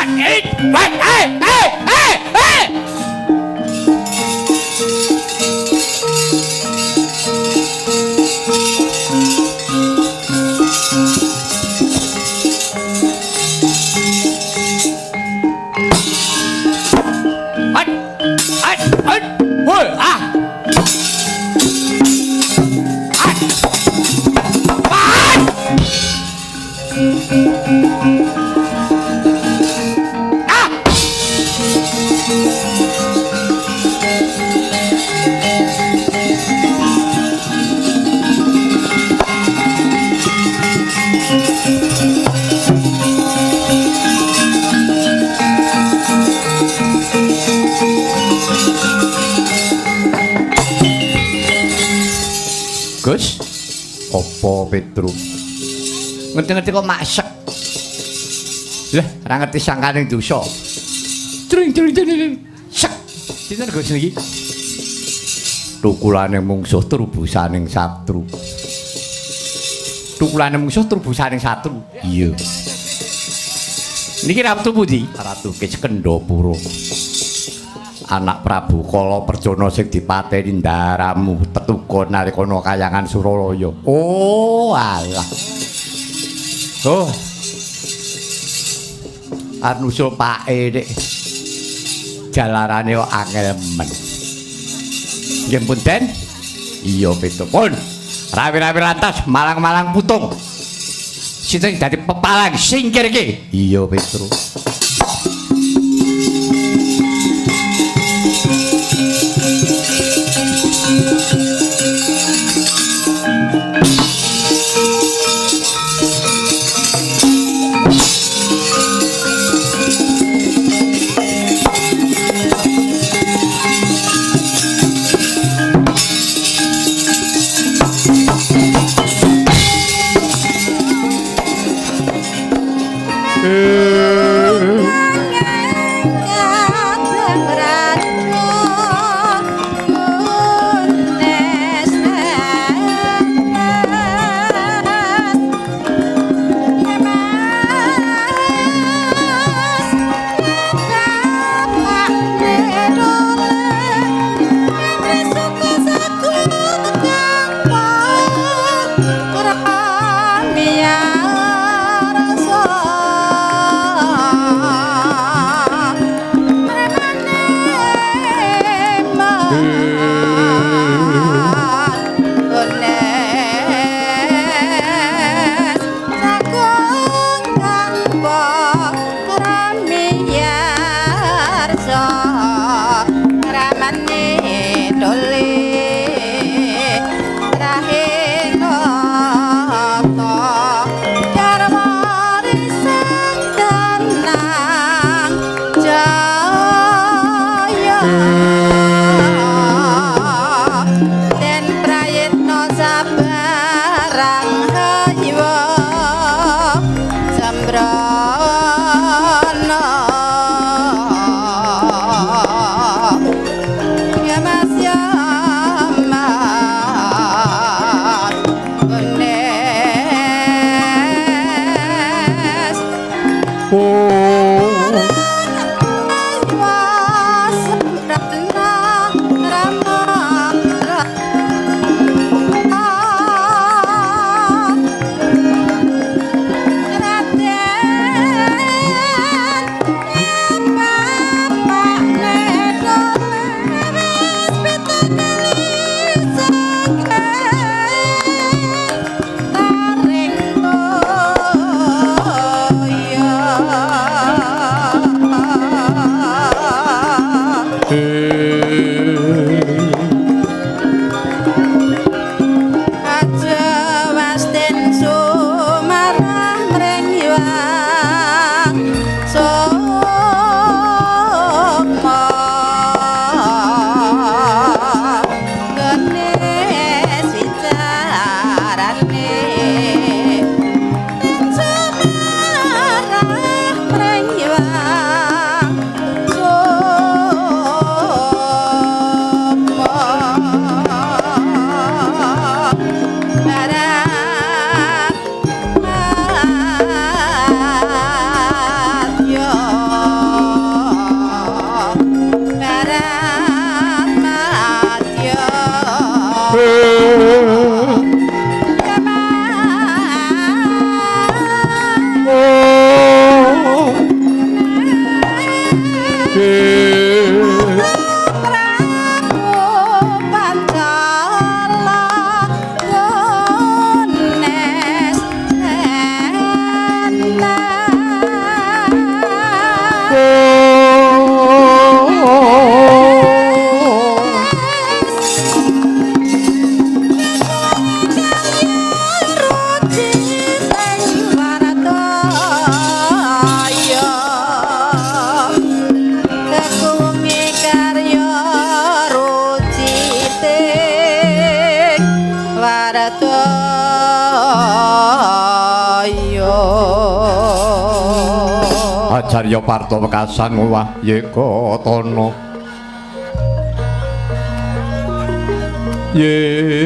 Wat, eh, wat, eh, eh, eh, eh. Wat, wat, wat, hoi, ah. Wat. Wat. Ah. Gus, apa Petru? Ngerti-ngerti kok maksek. Lah, ora ngerti sangkane dosa. Cring cring cring. Sek. Sinten Gus niki? Tukulane mungsuh trubusaning satru. Tukulane mungsuh trubusaning satru. Iya. Niki ratu pundi? Ratu Kiskendhapura. Anak Prabu Kala Perjana sing dipateni ndaramu tetuga nalika ana kayangan Suralaya. Oh, alah. Oh. Arep nusul pake nek jalarane kok angel men. Nggih punten? Iya, Petruk. Pun. Rawi-rawi lantas malang-malang putung. Sinten dadi pepalang singkir iki? Iya, Petruk. Oh. Acarya Parta wekasan wahyeka tana yeka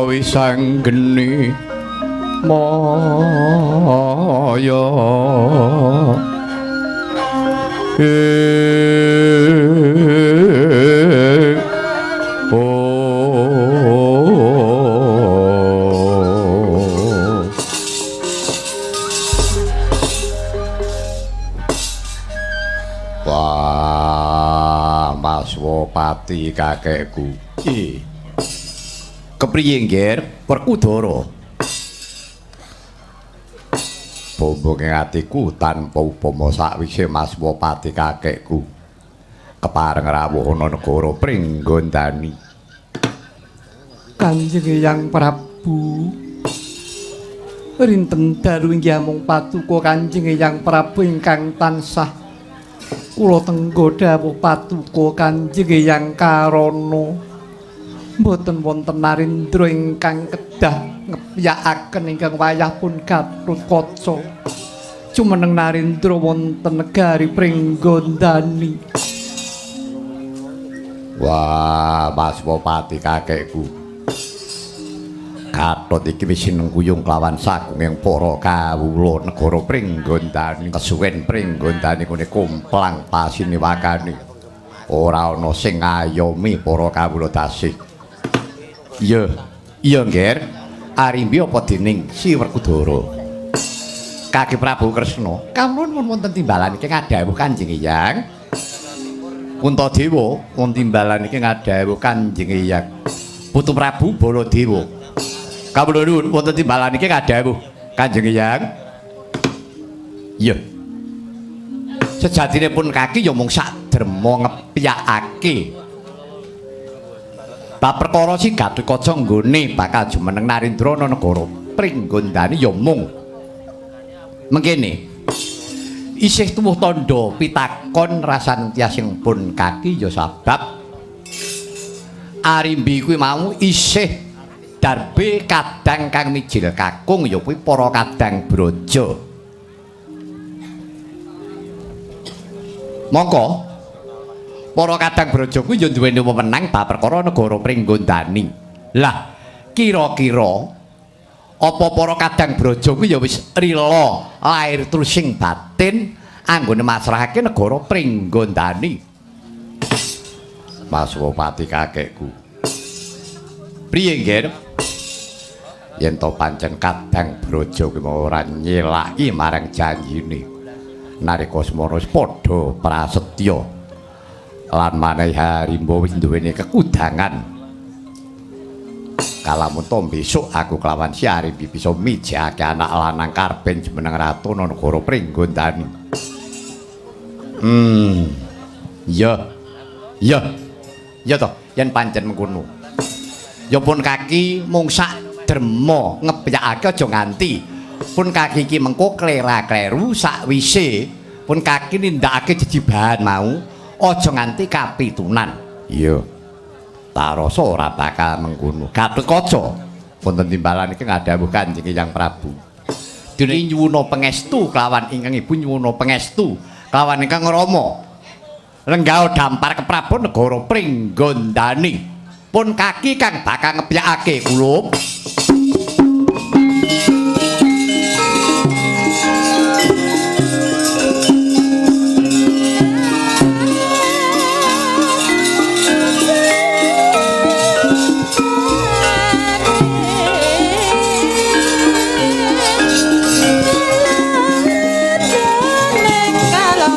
wisanggeni maya. Wah, Mas Wopati kakekku. Kepriye nggir Werkudara? Bombonge atiku tanpa upama sakwise Mas Wopati kakekku kepareng rawuh ana negara Pringgondani. Kanjeng Hyang Prabu, rinten dalu inggih amung patuko Kanjeng Hyang Prabu ingkang tansah kula tenggo dawuh patuko Kanjeng Hyang Karana. Mboten wonten narendra ingkang kedah ngepyakaken ingkang wayah pun Gatotkaca. Jumeneng narendra wonten negari Pringgondani. Wah, Mas Wopati kakekku. Gatot iki wis sinengkuyung kelawan sagunging para kawula negara Pringgondani. Kesuwen Pringgondani kene komplang pasiniwakane. Ora ana sing ngayomi para kawula tasih. Iya, iya Ngger. Arimbi apa dening Si Werkudara? Kaki Prabu Kresna, kawula nuwun wonten timbalan iki ngadhawuh Kanjeng Hyang. Puntadewa wonten timbalan iki ngadhawuh Kanjeng Hyang. Putu Prabu Baladewa. Kawula nuwun wonten timbalan iki ngadhawuh Kanjeng Hyang. Iya. Sejatine pun kaki ya mung sak derma ngepyakake. Bab perkara si Gatotkaca nggone bakal jumeneng narendra ana negara Pringgondani ya mung mengkene. Isih tuwuh tandha pitakon rasan tiasing pun kaki ya sabab Arimbi kuwi mau isih darbe kadang kang mijil kakung ya kuwi para kadang braja. Mongko para kadang braja kuwi ya duweni wewenang bab perkara negara Pringgondani. Lah, kira-kira apa para kadang braja kuwi ya wis rila lair trusing batin anggone masrahake negara Pringgondani? Mas Wopati kakekku. Priye nggih? Yen to pancen kadang braja kuwi ora nyelaki marang janjine. Nalika semono wis padha prasetya lan maneh Harimba wis duweni kekudangan. Kalamun to besok aku kelawan si Arimbi bisa mijake anak lanang karben jumeneng ratu ana negara Pringgondani. Iya. Iya. Iya to, yen pancen mengkono. Ya pun kaki mung sak derma ngepyakake aja nganti pun kaki iki mengko klera-kleru sakwise pun kaki nindakake jejibahan mau aja nganti kapitunan. Iya. Tak rasa ora bakal mengkono. Gatotkaca wonten timbalan iki ngadhawuh Kanjeng Hyang Prabu. Dene nyuwuna pangestu kelawan ingkang ibu nyuwuna pangestu kelawan ingkang rama. Lenggah dampar keprabon negara Pringgondani. Pun kaki kang bakal ngepyakake kula. Kalau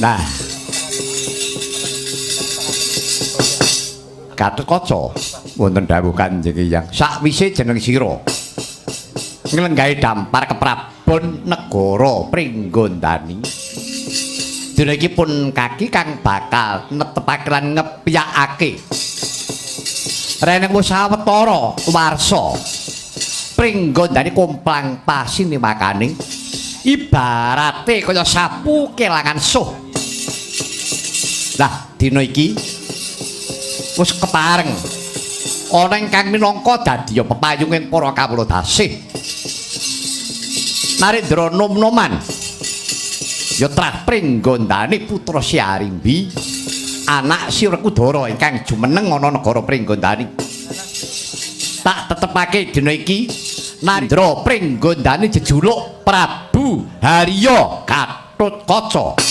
Nah, Gatotkaca wonten dawuh Kanjeng Hyang, sakwise jeneng sira nglenggahi dampar keprabon negara Pringgondani, dina iki pun kaki kang bakal netepake lan ngepiyakake reneng wis sawetara warsa Pringgondani komplang pasinimakane ibarate kaya sapu kelangan suh. Lah dina iki wis kepareng ana ingkang minangka dadiya pepayunging para kawula dasih Narendra nom-noman ya trah Pringgondani putra Si Arimbi anak Si Werkudara ingkang jumeneng ana negara Pringgondani. Tak tetepake dina iki Narendra Pringgondani jejuluk Prabu Harya Gatotkaca.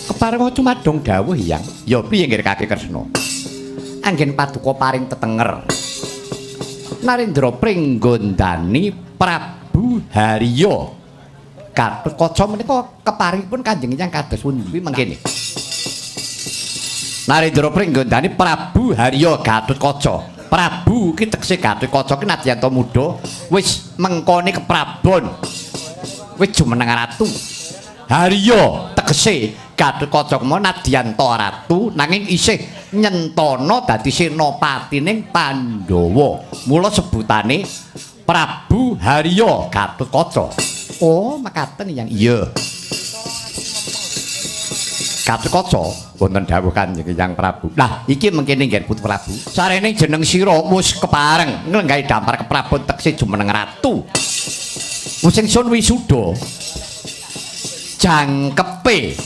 Kepareng cumadong dawuh Hyang. Ya piye nggih Kakek Kresna? Anggen paduka paring tetenger Narendra Pringgondani Prabu Harya Gatotkaca menika keparingipun Kanjeng Hyang kados pundi mangkene? Narendra Pringgondani Prabu Harya Gatotkaca. Prabu ki tegese Gatotkaca ki nadyan ta muda wis mengkone keprabon. Wis jumeneng ratu. Harya tegese Gatotkaca kuwi nadyan ta ratu nanging isih nyentana dadi senopatining Pandhawa. Mula sebutane Prabu Harya Gatotkaca. Oh, mekaten Hyang. Iya. Gatotkaca wonten dawuh Kanjeng Hyang Prabu. Lah, iki mengkene nggih Putra Prabu. Sarene jeneng sira wis kepareng nglenggahi dampar keprabon tegese jumeneng ratu. Wis ingsun wisuda. Jangkepe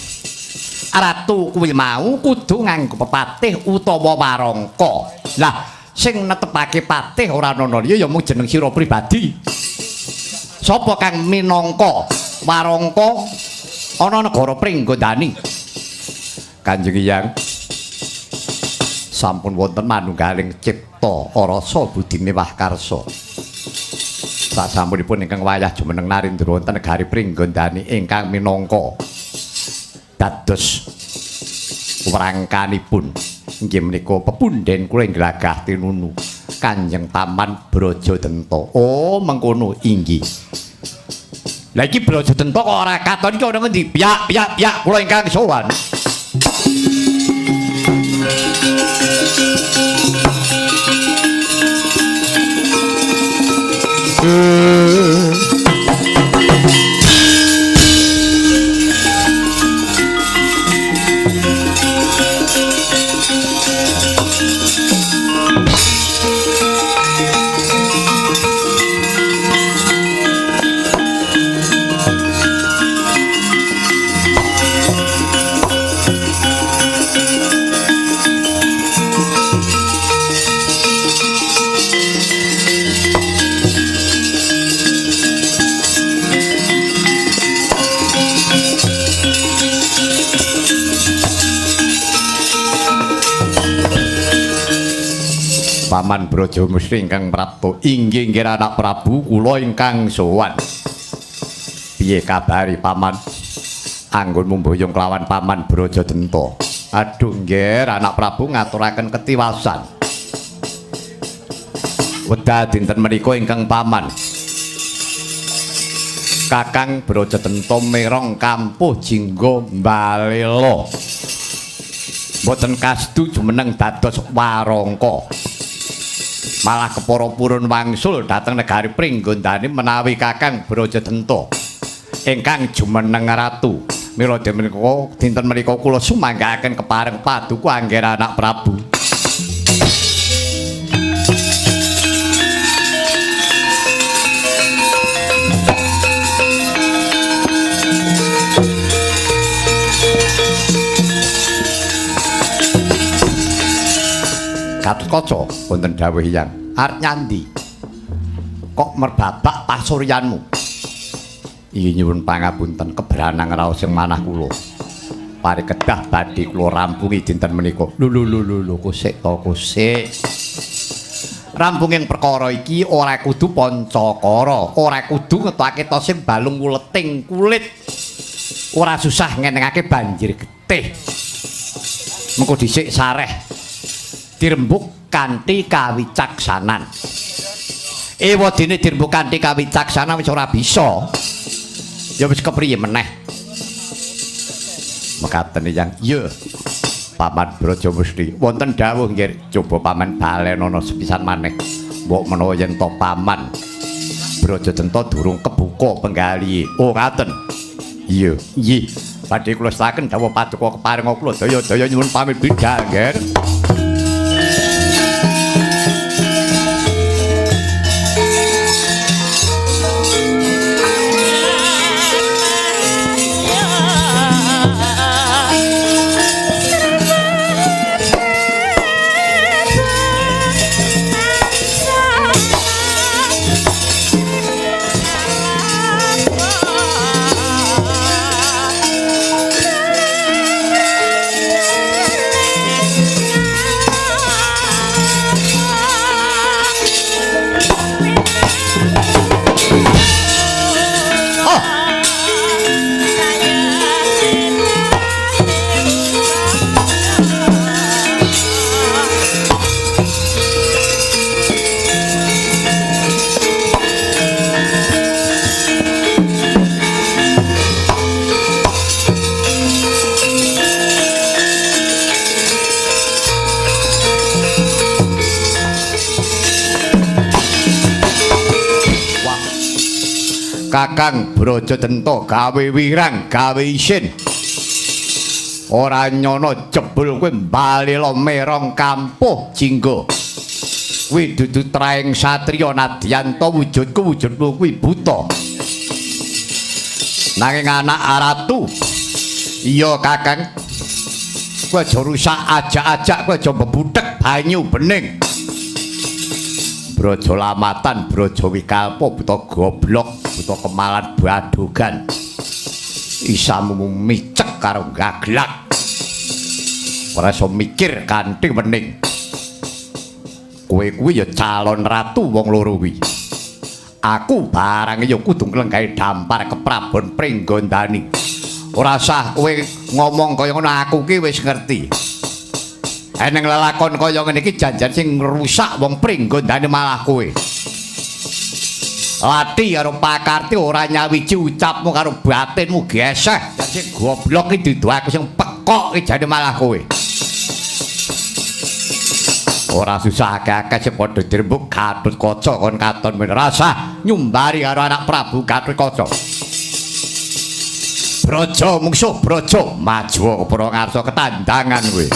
ratu kuwi mau kudu nganggo pepatih utawa warangka. Lah, sing netepake patih ora ana liya ya mung jeneng sira pribadi. Sapa kang minangka warangka ana negara Pringgondani? Kanjeng Hyang sampun wonten manunggaling cipta rasa budi mewah karsa. Sasampunipun ingkang wayah jumeneng Narendra wonten negari Pringgondani ingkang minangka dados wrangkanipun inggih menika pepunden kula ing Glagah Tinunu Kanjeng Paman Brajadenta. Oh, mengkono inggih. Lah iki Brajadenta kok ora katon iki ana ngendi? Piyak piyak piyak kula ingkang sowan. Paman Brajamusti ingkang prapta inggih nggih anak Prabu kula ingkang sowan. Piye kabare Paman? Anggonmu mboyong kelawan Paman Brajadenta. Aduh nggih anak Prabu ngaturaken ketiwasan. Wekdal dinten menika ingkang Paman Kakang Brajadenta merong kampuh jingga mbalela. Mboten kasdu jumeneng dados warangka. Malah kepara purun wangsul dhateng negari Pringgondani menawi Kakang Brajadenta ingkang jumeneng ratu. Mila menika dinten menika kula sumanggaaken kepareng paduka angger anak Prabu. Gatotkaca wonten dawuh Hyang, arep nyandi kok merbabak pasuryanmu? Iya nyuwun pangapunten kebranang raos ing manah kula. dampare kedah badhe kula rampungi dinten menika. Lho lho lho lho kosek to kosek. Rampunging perkara iki ora kudu pancakara, ora kudu ngetokake tosing balung wuleting kulit. Ora susah ngenengake banjir getih. Mengko dhisik sareh dirembuk kanthi kawicaksanan. Ewadene dirembuk kanthi kawicaksanan wis ora bisa. Ya wis kepriye meneh. Mekaten Yang. Iya. Paman Braja Musti wonten dawuh nggih, coba paman balenono sepisan maneh. Mbok menawa yen to paman Braja Denta durung kebuka penggali. Oh ngaten. Iya, nggih. Badhe kula setaken dawuh paduka keparenga kula daya-daya nyuwun pamit bidal nggih. Kakang Braja Denta gawe wirang, gawe isin. Ora nyono jebul kowe mbalela merong kampuh jingga. Kuwi dudu traing satriya nadyan ta wujudku wujudmu kuwi buta. Nanging anak ratu. Iya Kakang. Kowe aja rusak ajak-ajak, kowe aja mbebudhek banyu bening. Braja Lamatan, Braja Wikalpa, buta goblok, buta kemalan badogan. Isamu micek karo gaglak. Ora iso mikir kanthi wening. Kowe kuwi ya calon ratu wong loro kuwi. Aku barang ya kudu nglenggahi dampar keprabon Pringgondani. Ora usah kowe ngomong kaya ngono, aku ki wis ngerti. Eneng lelakon kaya ngene iki janjan sing ngrusak wong Pringgondani malah kowe. Lati karo pakarti ora nyawiji ucapmu karo batinmu geseh. Sing goblok iki dudu aku sing pekok iki jane malah kowe. Ora susah akeh-akeh sing padha dirembuk Gatotkaca kon katon men rasah nyumbari karo anak Prabu Gatotkaca. Braja mungsuh Braja maju para ngarsa ketandangan kowe.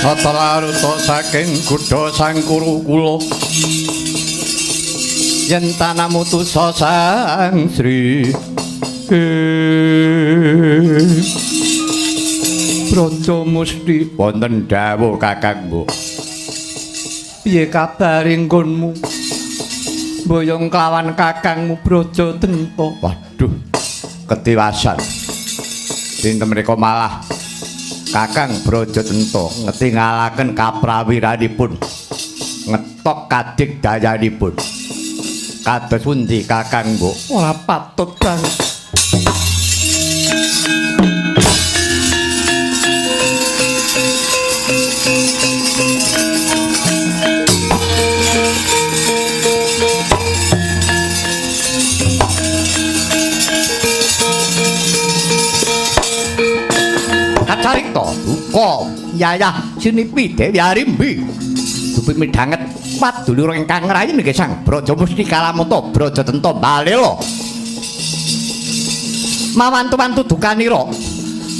Tata laruta saking gudha sang kuru kula yen tanamutusa Sang Sri Braja Musti. Wonten dawuh Kakang Mbok. Piye kabare nggonmu? Boyong kelawan kakangmu Braja Denta. Waduh, ketiwasan. Dinten menika malah Kakang Braja Denta ngetingalaken kaprawiranipun, ngetok kadik dayanipun. Kados pundi Kakang Mbok? Ora patut banget. Kacarita duka yayah sinipi Dewi Arimbi dupi midhanget padulur ingkang ngrayi nggih Sang Braja Musti Kalamata Braja Denta balela mawantu-wantu dukanira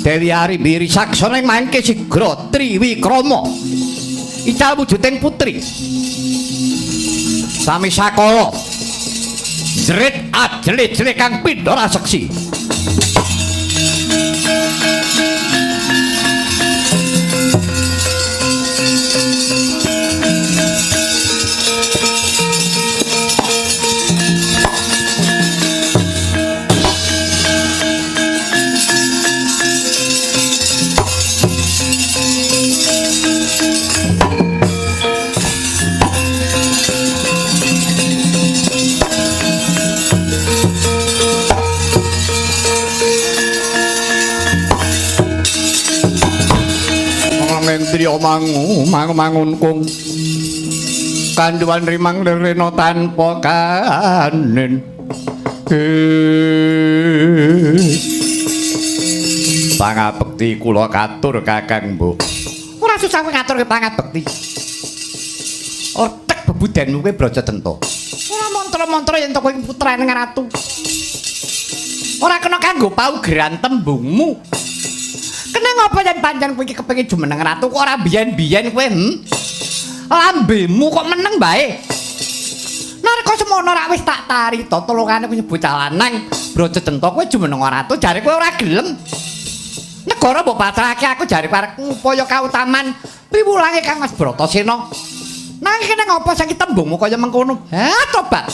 Dewi Arimbi risaksana ing mangke sigra triwikrama ical wujuding putri sami sakala jerit ajle-jle kang pindha raseksi. Driya mangu mangu mangunkung kanduwan rimang lirena tanpa kanen. Pangabekti kula katur Kakang Mbok. Ora susah kowe ngaturke pangabekti. Otek bebudenmu kowe Braja Denta. Ora mantra-mantra yen to kowe putrane ratu. Ora kena kanggo paugeran tembungmu. Kene ngapa yen pancen kowe iki kepengin jumeneng ratu kok ora biyen-biyen kowe, Lambemu kok meneng bae. Nalika semono rak wis tak tarita tolongane kowe bocah lanang Braja Denta kowe jumeneng ratu jare kowe ora gelem. Negara mbok pasrahake aku jare arep ngupaya kautaman piwulange Kang Mas Bratasena. Nanging kene ngapa saiki tembungmu kaya mengkono? Ha tobat.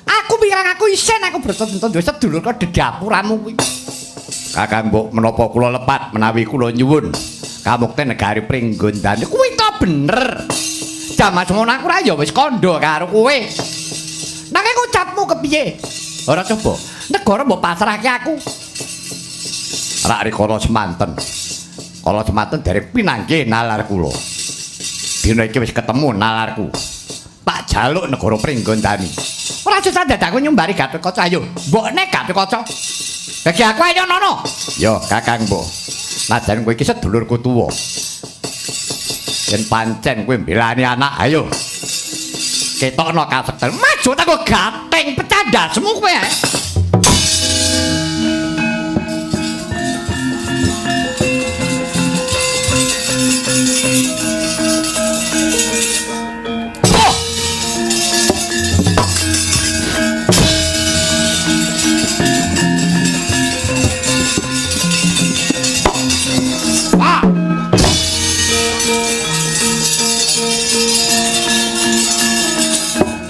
Aku pirang aku isin aku Braja Denta duwe sedulur kok dedapuramu kuwi. Kakang Mbok menapa kula lepat menawi kula nyuwun kamukten negari Pringgondani. Kuwi to bener. Jaman semono aku ra ya wis kandha karo kowe. Nanging ucapmu kepiye? Ora coba. Negara mbok pasrahke aku. Rak rikala semanten. Kala semanten derek pinanggih nalar kula. Dina iki wis ketemu nalarku. Tak jaluk negara Pringgondani. Ora susah dadak aku nyumbari Gatotkaca ayo. Mbokne Gatotkaca. Bagi aku ayo nono. Yo Kakang Mbok. Najan kowe iki sedulurku tuwa. Yen pancen kowe mbelani anak ayo. Ketokno kasekten. Maju tak kok gating pecah ndasmu kowe.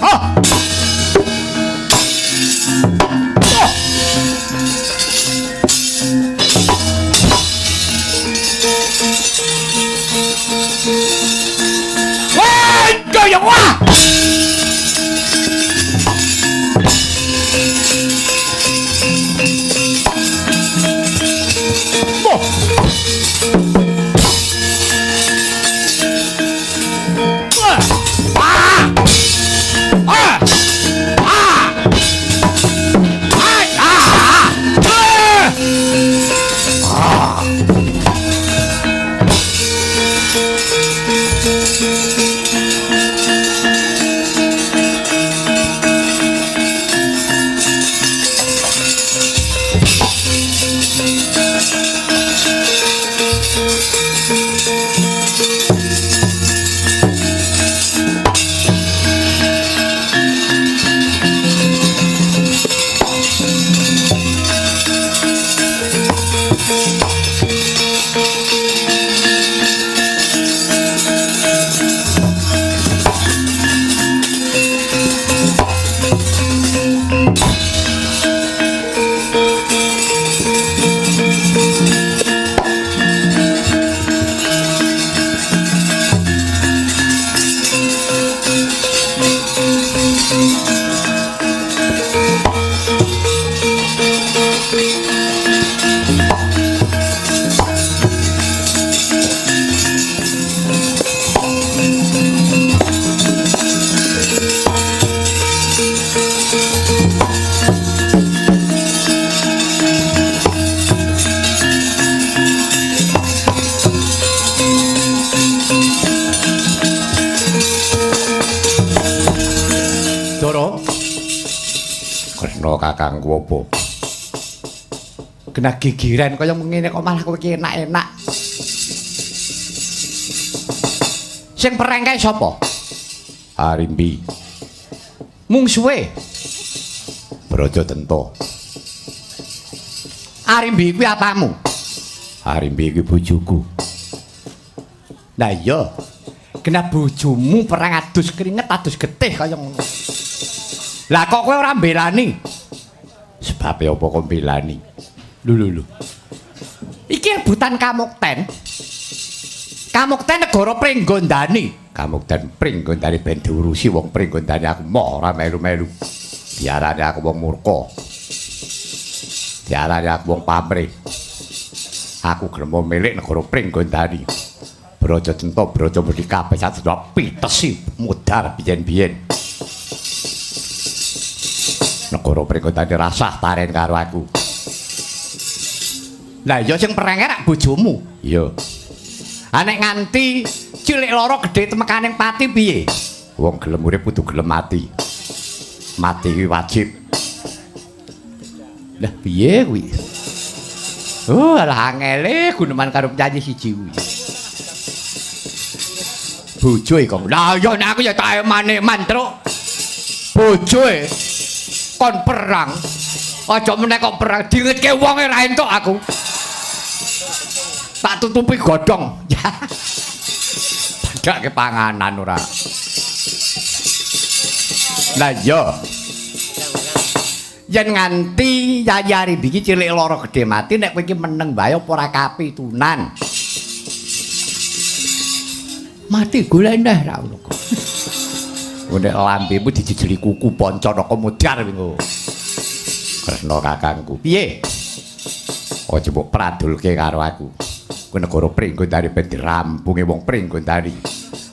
Oh! Kakangku apa? Kena gigiran kaya ngene kok malah kowe iki enak-enak. Sing perang kae sapa? Arimbi. Mungsuhe Brajadenta. Arimbi kuwi apamu? Arimbi kuwi bojoku. Lah iya. Kena bojomu perang adus keringet adus getih kaya ngono. Lah kok kowe ora mbelani? Sebabe apa kok mbelani? Lho lho lho. Iki rebutan kamukten. Kamukten negara Pringgondani. Kamukten Pringgondani ben diurusi wong Pringgondani, aku moh ora melu-melu. Diarani aku wong murka. Diarani aku wong pamrih. Aku gelem milik negara Pringgondani. Brajadenta Brajamudi kabeh sadaya pitesi mudhar biyen-biyen. Negara Pringgondani rasah taren karo aku. Lah iya sing perang rak bojomu. Iya. Ha nek nganti cilik lara gedhe temekaning pati piye? Wong gelem urip kudu gelem mati. Mati kuwi wajib. Lah piye kuwi? Oh, alah angele guneman karo penyanyi siji kuwi. Bojoe kok. Lah iya nek aku ya tak eman-eman, Truk. Bojoe kon perang. Aja meneh kok perang dingetke wonge ra entuk aku. Tak tutupi godhong. Padake panganan ora. Lah iya. Yen nganti Yayi Arimbi iki cilik lara gedhe mati nek kowe iki meneng wae apa ora kapitunan. Mati golek neh ra ngono kok. Nek lambemu dijejeli kuku Pancanaka mudhar wingo. Kresna kakangku. Piye? Aja mbok pradulke karo aku. Kuwi negara Pringgondani ben dirampungi wong Pringgondani.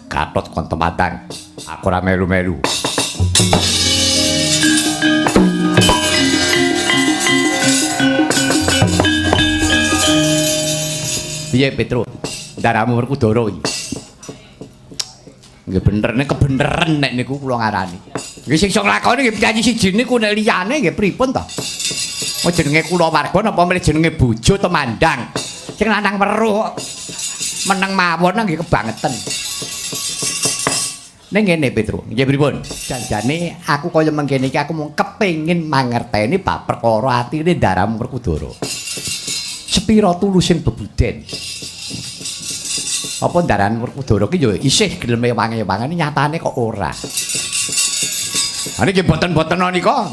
Gatot kon tematang. Aku ora melu-melu. Piye Petro? Ndaramu Werkudara iki. Nggih bener nek kebeneran nek niku kula ngarani. Nggih sing iso nglakoni nggih penyanyi siji niku nek liyane nggih pripun to? Oh jenenge kulawarga napa milih jenenge bojo temandang. Sing lanang weruh meneng mawon nggih kebangeten. Ning ngene Petro, nggih pripun? Janjane aku kaya mengkene iki aku mung kepengin mangerteni bab perkara atine ndaramu Werkudara. Sepira tulusing bebuden. Apa ndaran Werkudara ki ya isih gelem ewange-ewangane nyatane kok ora. Ha niki mboten-mboten nika.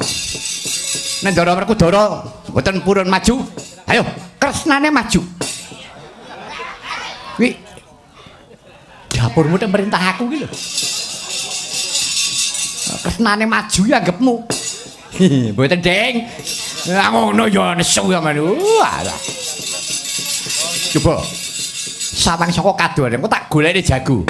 Nek ndara Werkudara mboten purun maju. Ayo, kresnane maju. Kuwi dapurmu tek merintah aku ki lho. Kresnane maju ya anggepmu. Mboten, Ding. Lah ngono ya nesu sampean. Alah. Coba sawang saka kadohan engko tak golekne jago.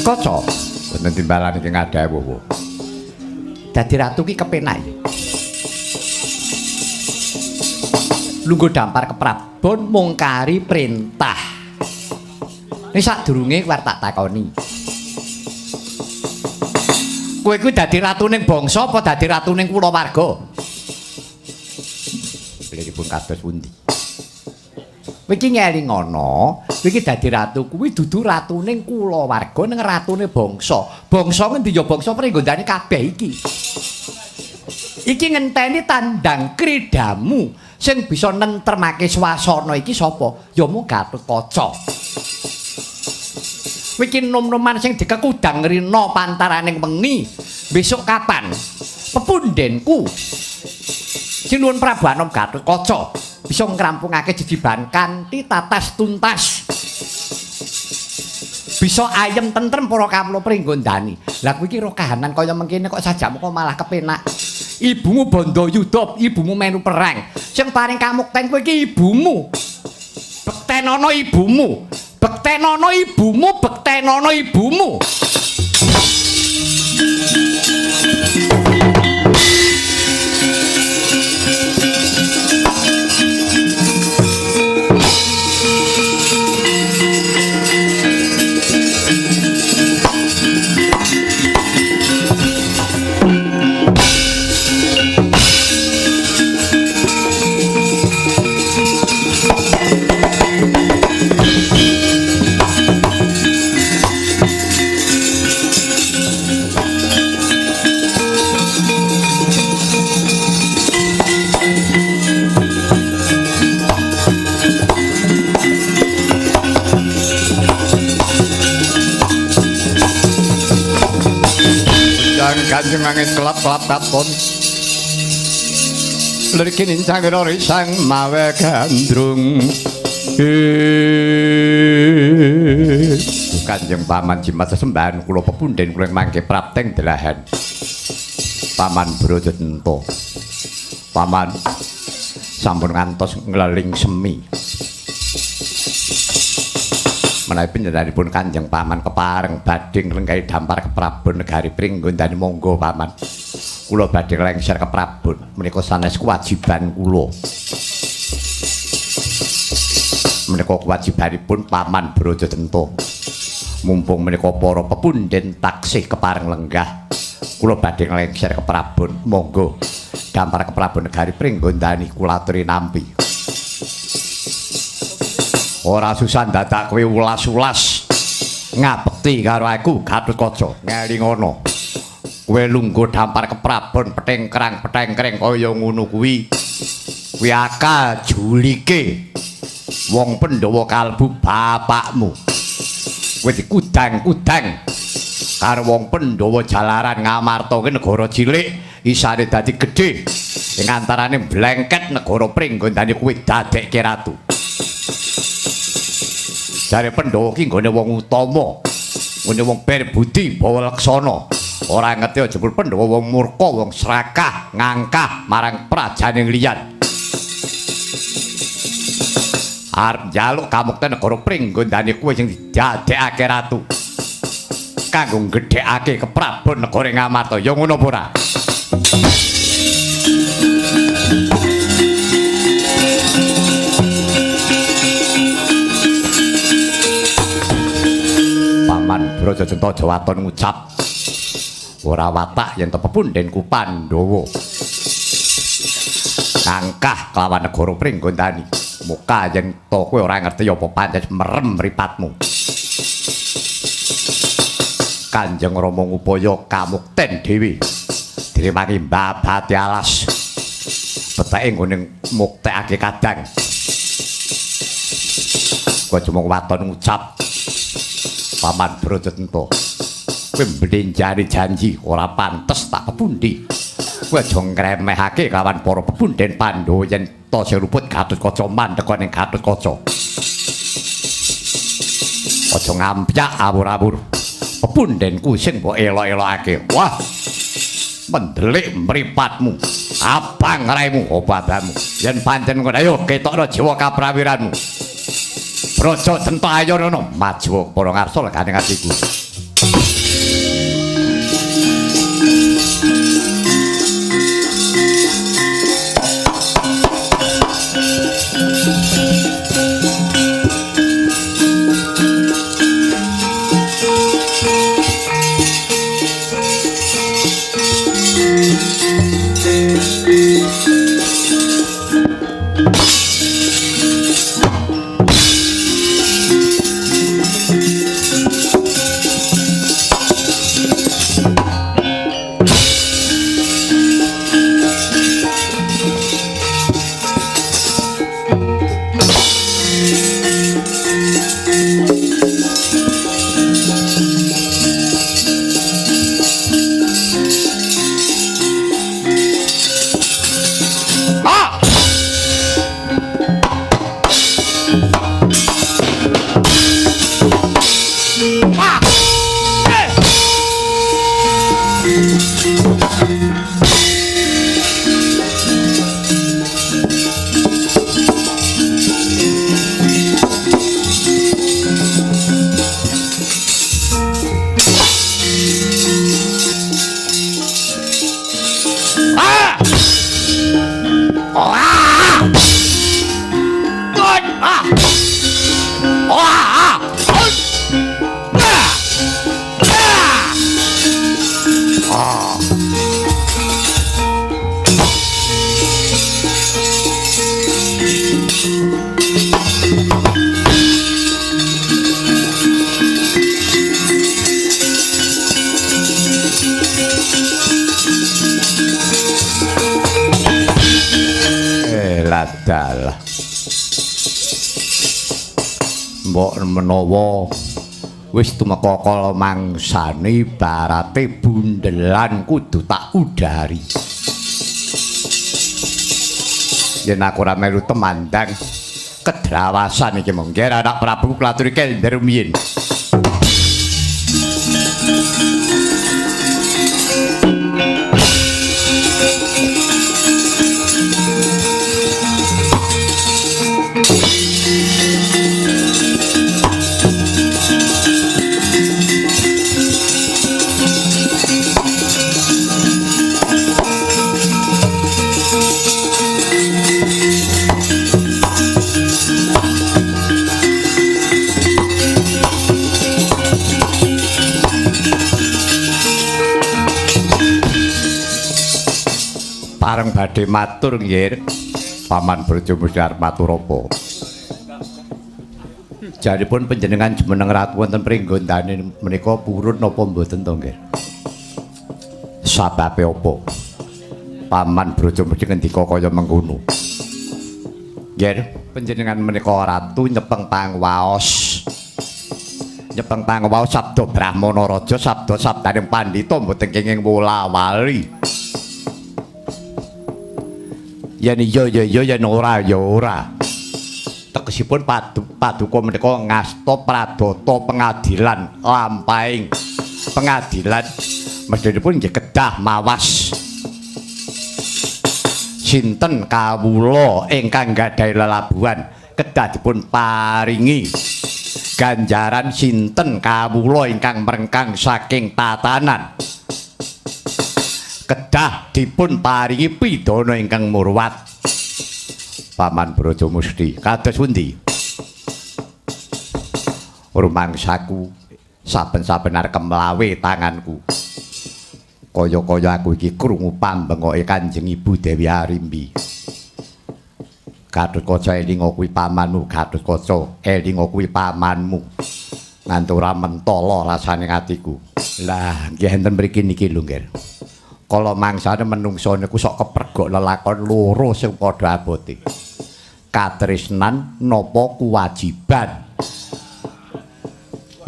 Kaca wonten timbalan iki ngadhawuh. Dadi ratu ki kepenak. Lungguh dampar keprabon mung kari perintah. Ning sadurunge kowe tak takoni. Kowe kuwi dadi ratu ning bangsa apa dadi ratu ning kulawarga? Pilihipun kados pundi? Kowe iki ngelingono, kowe iki dadi ratu kuwi dudu ratune kulawarga ning ratune bangsa. Bangsa ngendi ya bangsa Pringgondani kabeh iki. Iki ngenteni tandang kridamu sing bisa nentremake swasana iki sapa? Ya mung Gatotkaca. Kowe iki nom-noman sing dikekudang rina pantaraning wengi. Besok kapan? Pepundenku Sinuwun Prabu Anom Gatotkaca bisa ngrampungake jejibahan kanthi tatas tuntas. Bisa ayem tentrem para kawula Pringgondani. Lah kowe iki ro kahanan kaya mengkene kok sajakmu kok malah kepenak. Ibumu bondo yuda, ibumu melu perang. Sing paring kamukten kowe iki ibumu. Bektenono ibumu. Bektenono ibumu, bektenono ibumu. Kanjeng angin kelap-kelap katon liriki nincang risang mawe gandrung. Kanjeng Paman jimat sesembahan kula pepunden kula mangke prapteng delahan Paman Brajadenta. Paman sampun ngantos ngleling semi. Menawi panjenenganipun Kanjeng Paman kepareng badhe nglenggahi dampar keprabon negari Pringgondani, monggo Paman. Kula badhe lengser keprabon menika sanes kewajiban kula. Menika kewajibanipun Paman Brajadenta. Mumpung menika para pepunden taksih kepareng lenggah, kula badhe lengser keprabon, monggo dampar keprabon negari Pringgondani kula aturi nampi. Ora susah dadak kowe ulas-ulas ngabekti karo aku Gatotkaca. Ngelingono. Kowe lungguh dampar keprabon petengkrang petengkreng kaya ngono kuwi. Kuwi akal julike wong Pandhawa kalbu bapakmu. Kowe dikudang-kudang karo wong Pandhawa jalaran Ngamarta ki negara cilik isane dadi gedhe. Ing antarane blengket negara Pringgondani kuwi dadekke ratu. Jare Pandhawa ki nggone wong utama, nggone wong berbudi bawa laksana. Ora ngerti jebul Pandhawa wong murka, wong serakah, ngangkah marang prajane liyan. Arep njaluk kamukten negara Pringgondani kuwi sing didadekake ratu. Kanggo nggedhekake keprabon negara Ngamarta. Ya ngono apa ora? Paman Brajadenta aja waton ngucap. Ora watak yen to pepundenku Pandhawa. Ngangkah kelawan negara Pringgondani. Muka yen to kowe ora ngerti apa pancen merem mripatmu. Kanjeng Rama ngupaya kamukten dhewe. Direwangi mbabati alas. Peteke nggone muktekake kadang. Kowe aja mung waton ngucap. Paman Brajadenta, kowe mblenjani janji ora pantes tak pepundi. Kowe aja ngremehake kawan para pepunden Pandhawa yen ta sing luput Gatotkaca mandeka ning Gatotkaca. Aja ngampyak awur-awur. Pepundenku sing mbok elok-elokake. Wah, mendelik mripatmu, abang raimu, apa abamu. Yen pancen ngono ayo ketokno jiwa kaprawiranmu. Brajadenta ayo rono maju para ngarsa legane atiku. Dalah. Mbok menawa wis tumeka kala mangsane ibarate bundelan kudu tak udari. Yen aku ora melu temandang kedrawasan iki monggo anak Prabu kula aturi kender rumiyin. Pareng badhe matur nggih Paman Brajamusti arep matur apa? Janipun panjenengan jumeneng ratu wonten pringgondane menika purun napa mboten to nggih? Sababe apa? Paman Brajamusti ngendika kaya mengkono. Nggih, panjenengan menika ratu nyepeng pangwaos. Nyepeng pangwaos sabda Brahmana raja sabda sabdaning pandhita mboten kenging wola-wali. Yen iya ya iya, yen ora ya ora. Tegesipun paduka menika ngasta pradata pengadilan lampahing pengadilan mesthipun nggih kedah mawas sinten kawula ingkang gadhahi lelabuhan kedah dipun paringi ganjaran sinten kawula ingkang mrengkang saking tatanan kedah dipun paringi pidana ingkang murwat. Paman Brajamusti kados pundi? Rumangsaku saben-saben arep mlawe tanganku. Kaya-kaya aku iki krungu pambengoke Kanjeng Ibu Dewi Arimbi. Gatotkaca elinga kuwi pamanmu, Gatotkaca elinga kuwi pamanmu. Nganti ora mentala rasane atiku. Lah, nggih enten mriki niki lho, nggih. Kala mangsane menungsa niku sok kepergok lelakon loro sing padha abote. Katresnan napa kewajiban.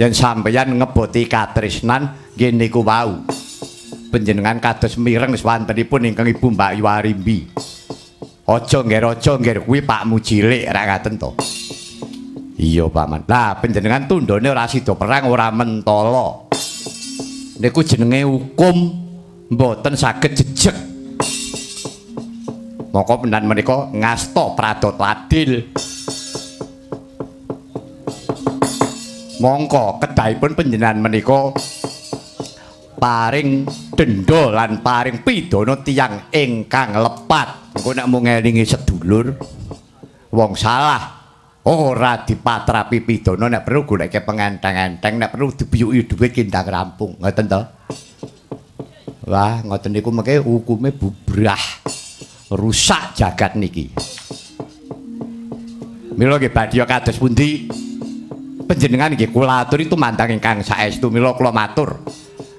Yen sampeyan ngeboti katresnan nggih niku wau. Panjenengan kados mireng swantenipun ingkang Ibu Mbak Yu Arimbi. Aja ngger aja ngger kuwi pakmu cilik ra ngaten to. Iya paman. Lah panjenengan tundhone ora sida perang ora mentala. Niku jenenge hukum mboten saged jejeg. Moko penan menika ngasta pradata adil. Mongko kedahipun panjenengan menika paring denda lan paring pidana tiyang ingkang lepat. Engko nek mung ngelingi sedulur wong salah ora dipatrapi pidana, nek perlu goleke pengenteng-enteng, nek perlu dibiyuki dhuwit kindang rampung. Ngoten to? Wah, ngoten niku mengke hukume bubrah. Rusak jagat niki. Mila nggih badhe kados pundi? Panjenengan nggih kula aturi tumandang ingkang saestu. Mila kula matur.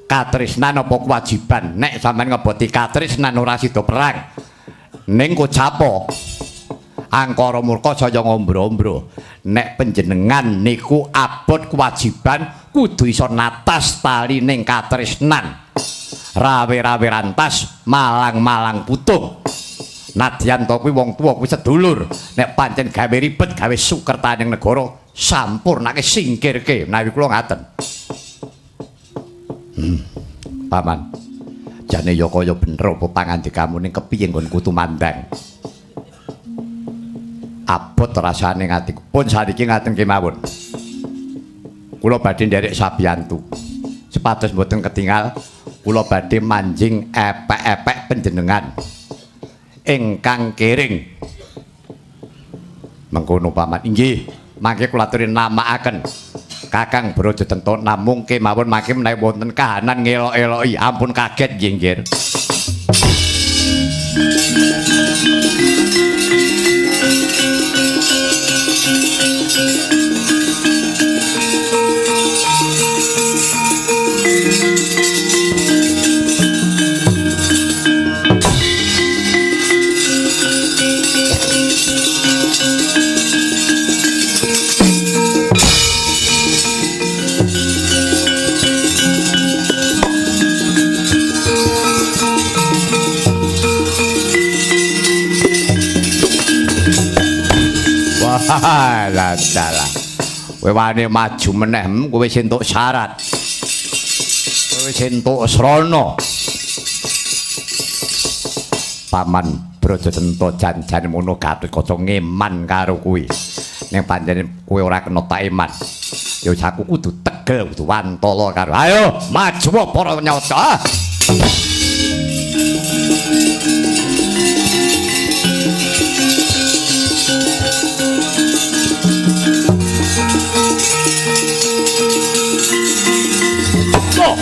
Katresnan apa kewajiban? Nek sampeyan ngeboti katresnan ora sida perang. Ning kocapo angkara murka saya ngombro-ombro. Nek panjenengan niku abot kewajiban kudu iso natas tali ning katresnan. Rawe-rawe rantas, malang-malang putung. Nadyan to kuwi wong tuwa kuwi sedulur. Nek pancen gawe ribet, gawe sukertaning negara, sampurnake singkirke. Menawi kula ngaten. Paman. Jane ya kaya bener apa pangandikamu ning kepiye nggonku tumandang. Abot rasane atiku. Pun saniki ngaten kemawon. Kula badhe nderek sabiyantu. Sepados mboten ketingal, kula badhe manjing epek-epek panjenengan ingkang kiring. Mengkono paman. Inggih, mangke kula aturi namakaken Kakang Brajadenta namung kemawon mangke menawi wonten kahanan ngelok-eloki. Ampun kaget nggih, nggih. Dalah. Kowe wani maju meneh, kowe wis entuk syarat. Kowe wis entuk srana. Paman Brajadenta jan-jane mono Gatotkaca ngeman karo kowe. Ning pancen kowe ora kena tak eman. Ya wis aku kudu tegel, kudu wantala karo. Ayo maju para nyata. Go.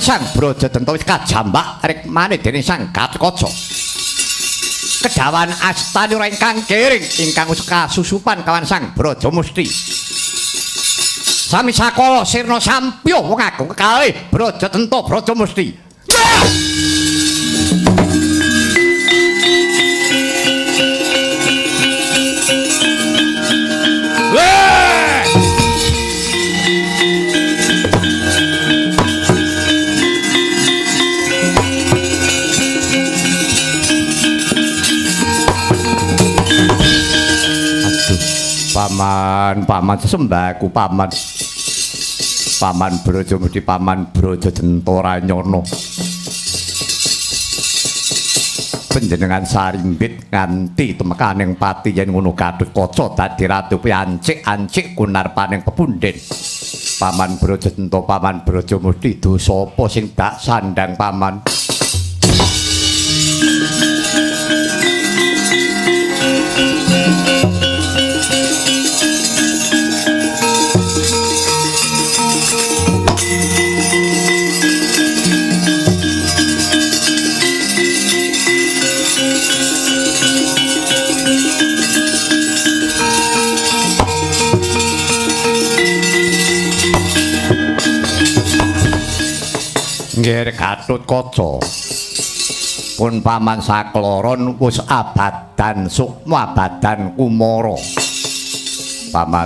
Sang Brajadenta wis kajambak rikmane dening Sang Gatotkaca. Kedawan astane ora ingkang kiring ingkang wis kasusupan kawan Sang Brajamusti. Sami sakala sirna sampya wong agung kekalih Brajadenta Brajamusti. Paman, paman sembahku paman. Paman Brajamusti, paman Brajadenta Ranyana. Panjenengan sarimbit nganti temekaning pati yen ngono Gatotkaca dadi ratu piancik-ancik kunarpaning pepundhen. Paman Brajadenta, paman Brajamusti, dosa apa sing dak sandang paman? Nggih Gatotkaca. Pun paman sakloron wis abadan sukma abadan kumara. Paman,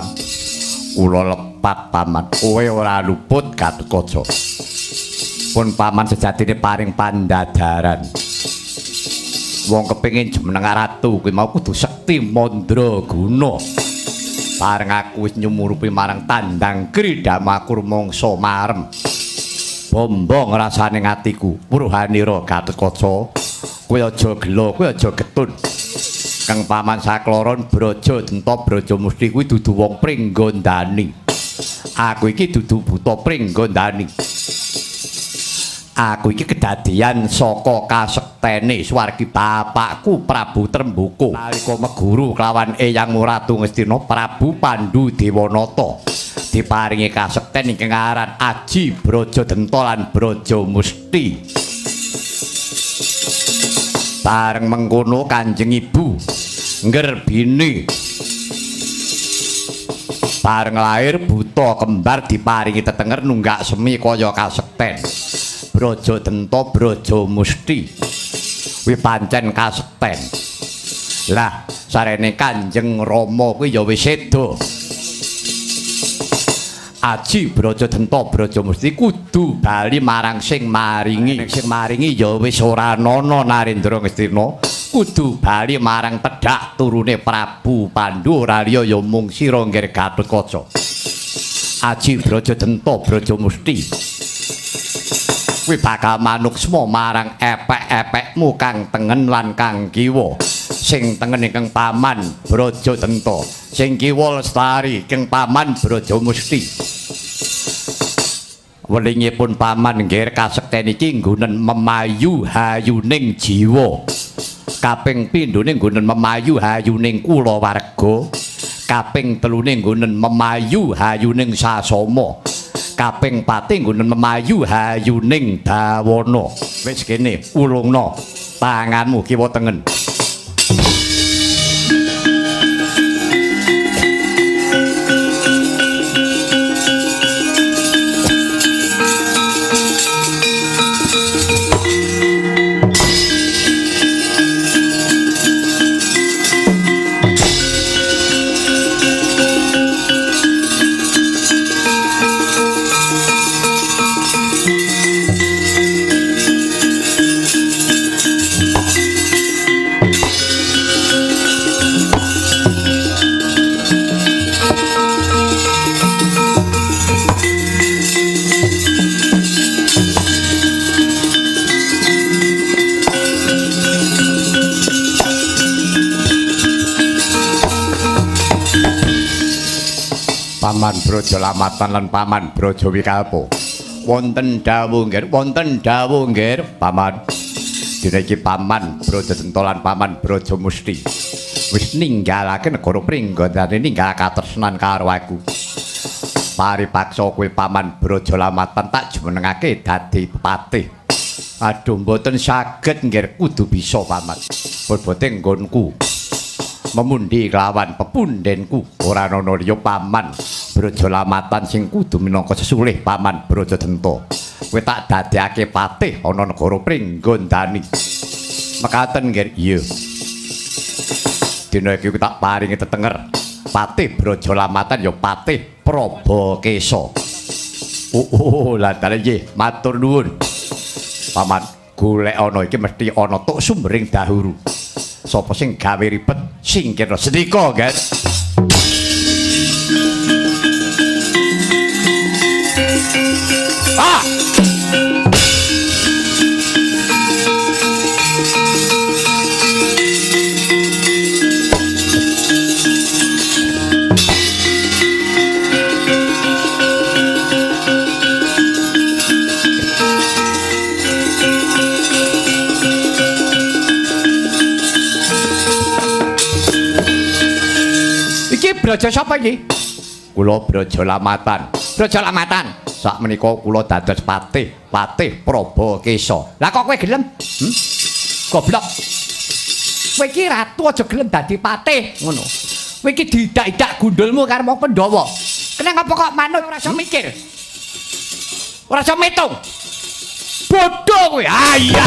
kula lepat paman, kowe ora luput Gatotkaca. Pun paman sejatine paring pandadaran. Wong kepengin jumeneng ratu kuwi mau kudu sekti mandraguna. Bareng aku wis nyumurupi marang tandang kridamaku rumangsa marem. Bombong rasane atiku, puruhanira Gatotkaca. Kowe aja gela, kowe aja getun. Kang paman sakloron Brajadenta Brajamusti kuwi dudu wong pringgondani. Aku iki dudu buta pringgondani. Aku iki kedadian saka kasektene swargi bapakku Prabu Tremboko. Nalika meguru kelawan Eyang Ratu Ngastina Prabu Pandu Dewanata. Diparingi kasekten ingkang aran Aji Brajadenta lan Brajamusti. Bareng mengkono Kanjeng Ibu nggerbini. Bareng lair buta kembar diparingi tetenger nunggak semi kaya kasekten. Brajadenta Brajamusti kuwi pancen kasekten. Lah sarene Kanjeng Rama kuwi ya wis seda. Aji Brajadenta Brajamusti kudu bali marang sing maringi. Sing maringi ya wis ora ana Narendra Ngastina. Kudu bali marang tedhak turune Prabu Pandu ora liya ya mung sira nggir Gatotkaca. Aji Brajadenta Brajamusti kuwi bakal manuksma marang epek-epekmu kang tengen lan kang kiwa. Sing tengen ingkang paman Brajadenta, sing kiwa lestari ingkang paman Brajamusti. Welingipun paman nggih kasekten iki nggunen memayu hayuning jiwa. Kaping pindhone nggunen memayu hayuning kulawarga. Kaping telune nggunen memayu hayuning sasama. Kaping pati nggonen memayu hayuning dawana. Wis kene ulungna tanganmu kiwa tengen. Paman Braja Lamatan lan Paman Braja Wikalpa. Wonten dawuh nggih, wonten dawuh nggih, Paman. Dina iki Paman Braja Denta lan Paman Braja Musti wis ninggalake negara Pringgondani, ninggal katresnan karo aku. Paripaksa kowe Paman Braja Lamatan tak jumenengake dadi patih. Aduh, mboten saged nggih, kudu bisa Paman. Bobote nggonku memundi kelawan pepundhenku, ora ana liya Paman Braja Lamatan sing kudu minangka sesulih Paman Braja Denta. Kowe tak dadekake patih ana negara Pringgondani. Mekaten nggih. Iya. Dina iki tak paringi tetenger patih Braja Lamatan ya patih Prabakesa. Oh, lah dalah nggih, matur nuwun. Paman, golek ana iki mesti ana tuk sumbering dahuru. Sapa sing gawe ribet singkirna sendika, Guys. Ah! Braja sapa iki? Kula Braja Lamatan. Braja Lamatan. Sakmenika kula dados patih, patih Prabakesa. Lah kok kowe gelem? Goblok. Kowe iki ratu aja gelem dadi patih ngono. Kowe iki diidak-idak gundulmu karo wong Pandhawa. Kenapa kok manut ora iso mikir? Ora iso mitung. Bodho kowe. Ah iya.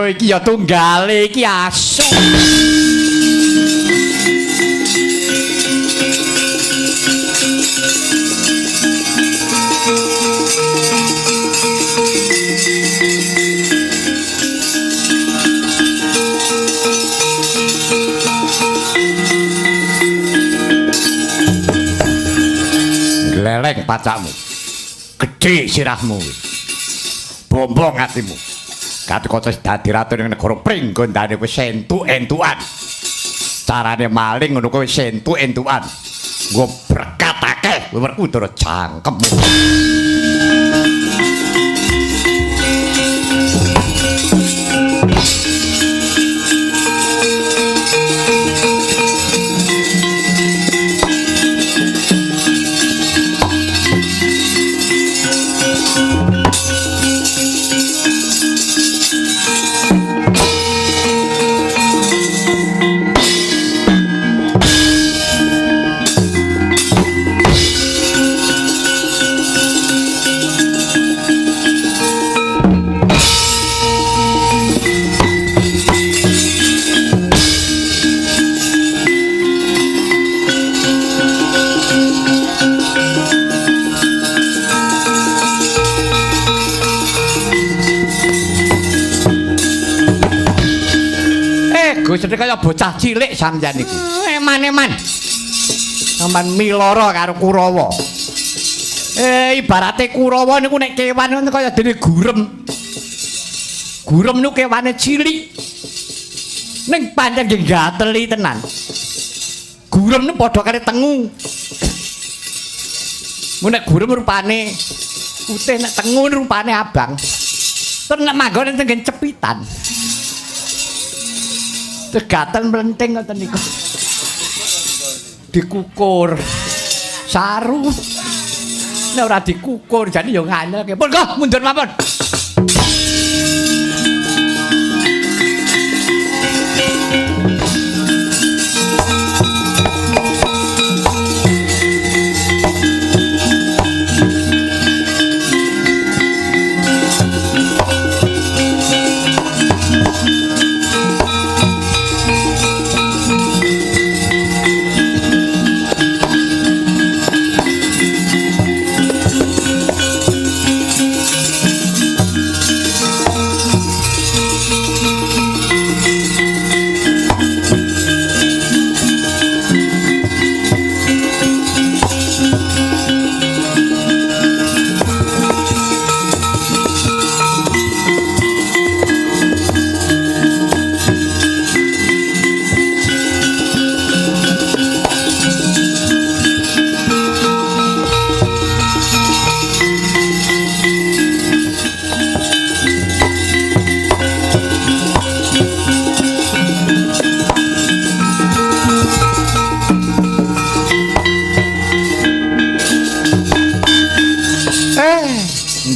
Iki ya tunggale iki asu. Gleleng pacakmu. Gedhe sirahmu. Bombong atimu. Gatotkaca dadi ratu ning negara Pringgondani wis entuk-entukan. Carane maling ngono kuwi wis entuk-entukan. Nggo berkat akeh kowe Werkudara jangkemmu. Wis kaya bocah cilik sampeyan niku. Eman-eman. Sampeyan miloro karo Kurawa. Ibarate Kurawa niku nek kewan niku kaya dene gurem. Gurem niku kewane cilik. Ning pancen nggih gateli tenan. Gurem niku padha karo tengu. Mun nek gurem rupane putih, nek tengu rupane abang. Terus nek manggon enten nggih cepitan. Tegaten mlenting ngoten niku. Dikukur. Saru. Nek ora dikukur jane ya nganyelke. Pun kok mundur mawon.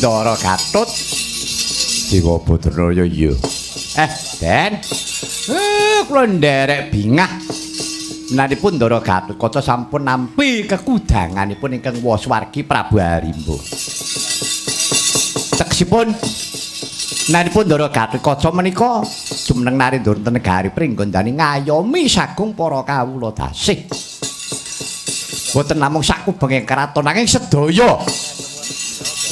Ndara Gatut Dewa Badraya iya. Den. Kula nderek bingah. Menanipun Ndara Gatotkaca sampun nampi kekudanganipun ingkang waswargi Prabu Harimba. Tegesipun menanipun Ndara Gatotkaca menika jumeneng narendra wonten negari Pringgondani ngayomi sagung para kawula dasih. Boten namung sakubenging kraton nanging sedaya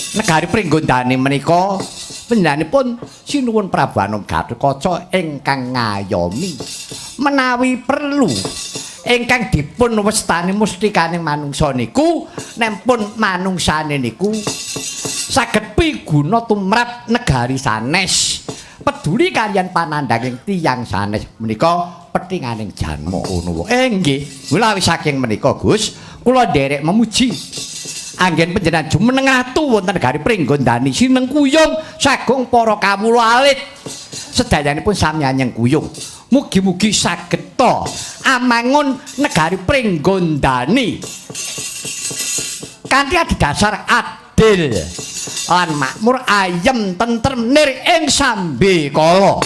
negari Pringgondani menika panjenenganipun sinuwun Prabu Anom Gatotkaca ingkang ngayomi menawi perlu ingkang dipun wastani mustikaning manungsa niku nempun manungsane niku saged piguna tumrap negari sanes peduli kaliyan panandhanging tiyang sanes menika petinganing janma ngono. Nggih, mula saking menika Gus kula nderek memuji anggen panjenengan jumeneng ratu wonten negari Pringgondani sinengkuyung sagung para kawula alit sedayanipun sami anyengkuyung. Mugi-mugi saged ta amangun negari Pringgondani kanthi adhedhasar adil lan makmur ayem tentrem nir ing sambekala.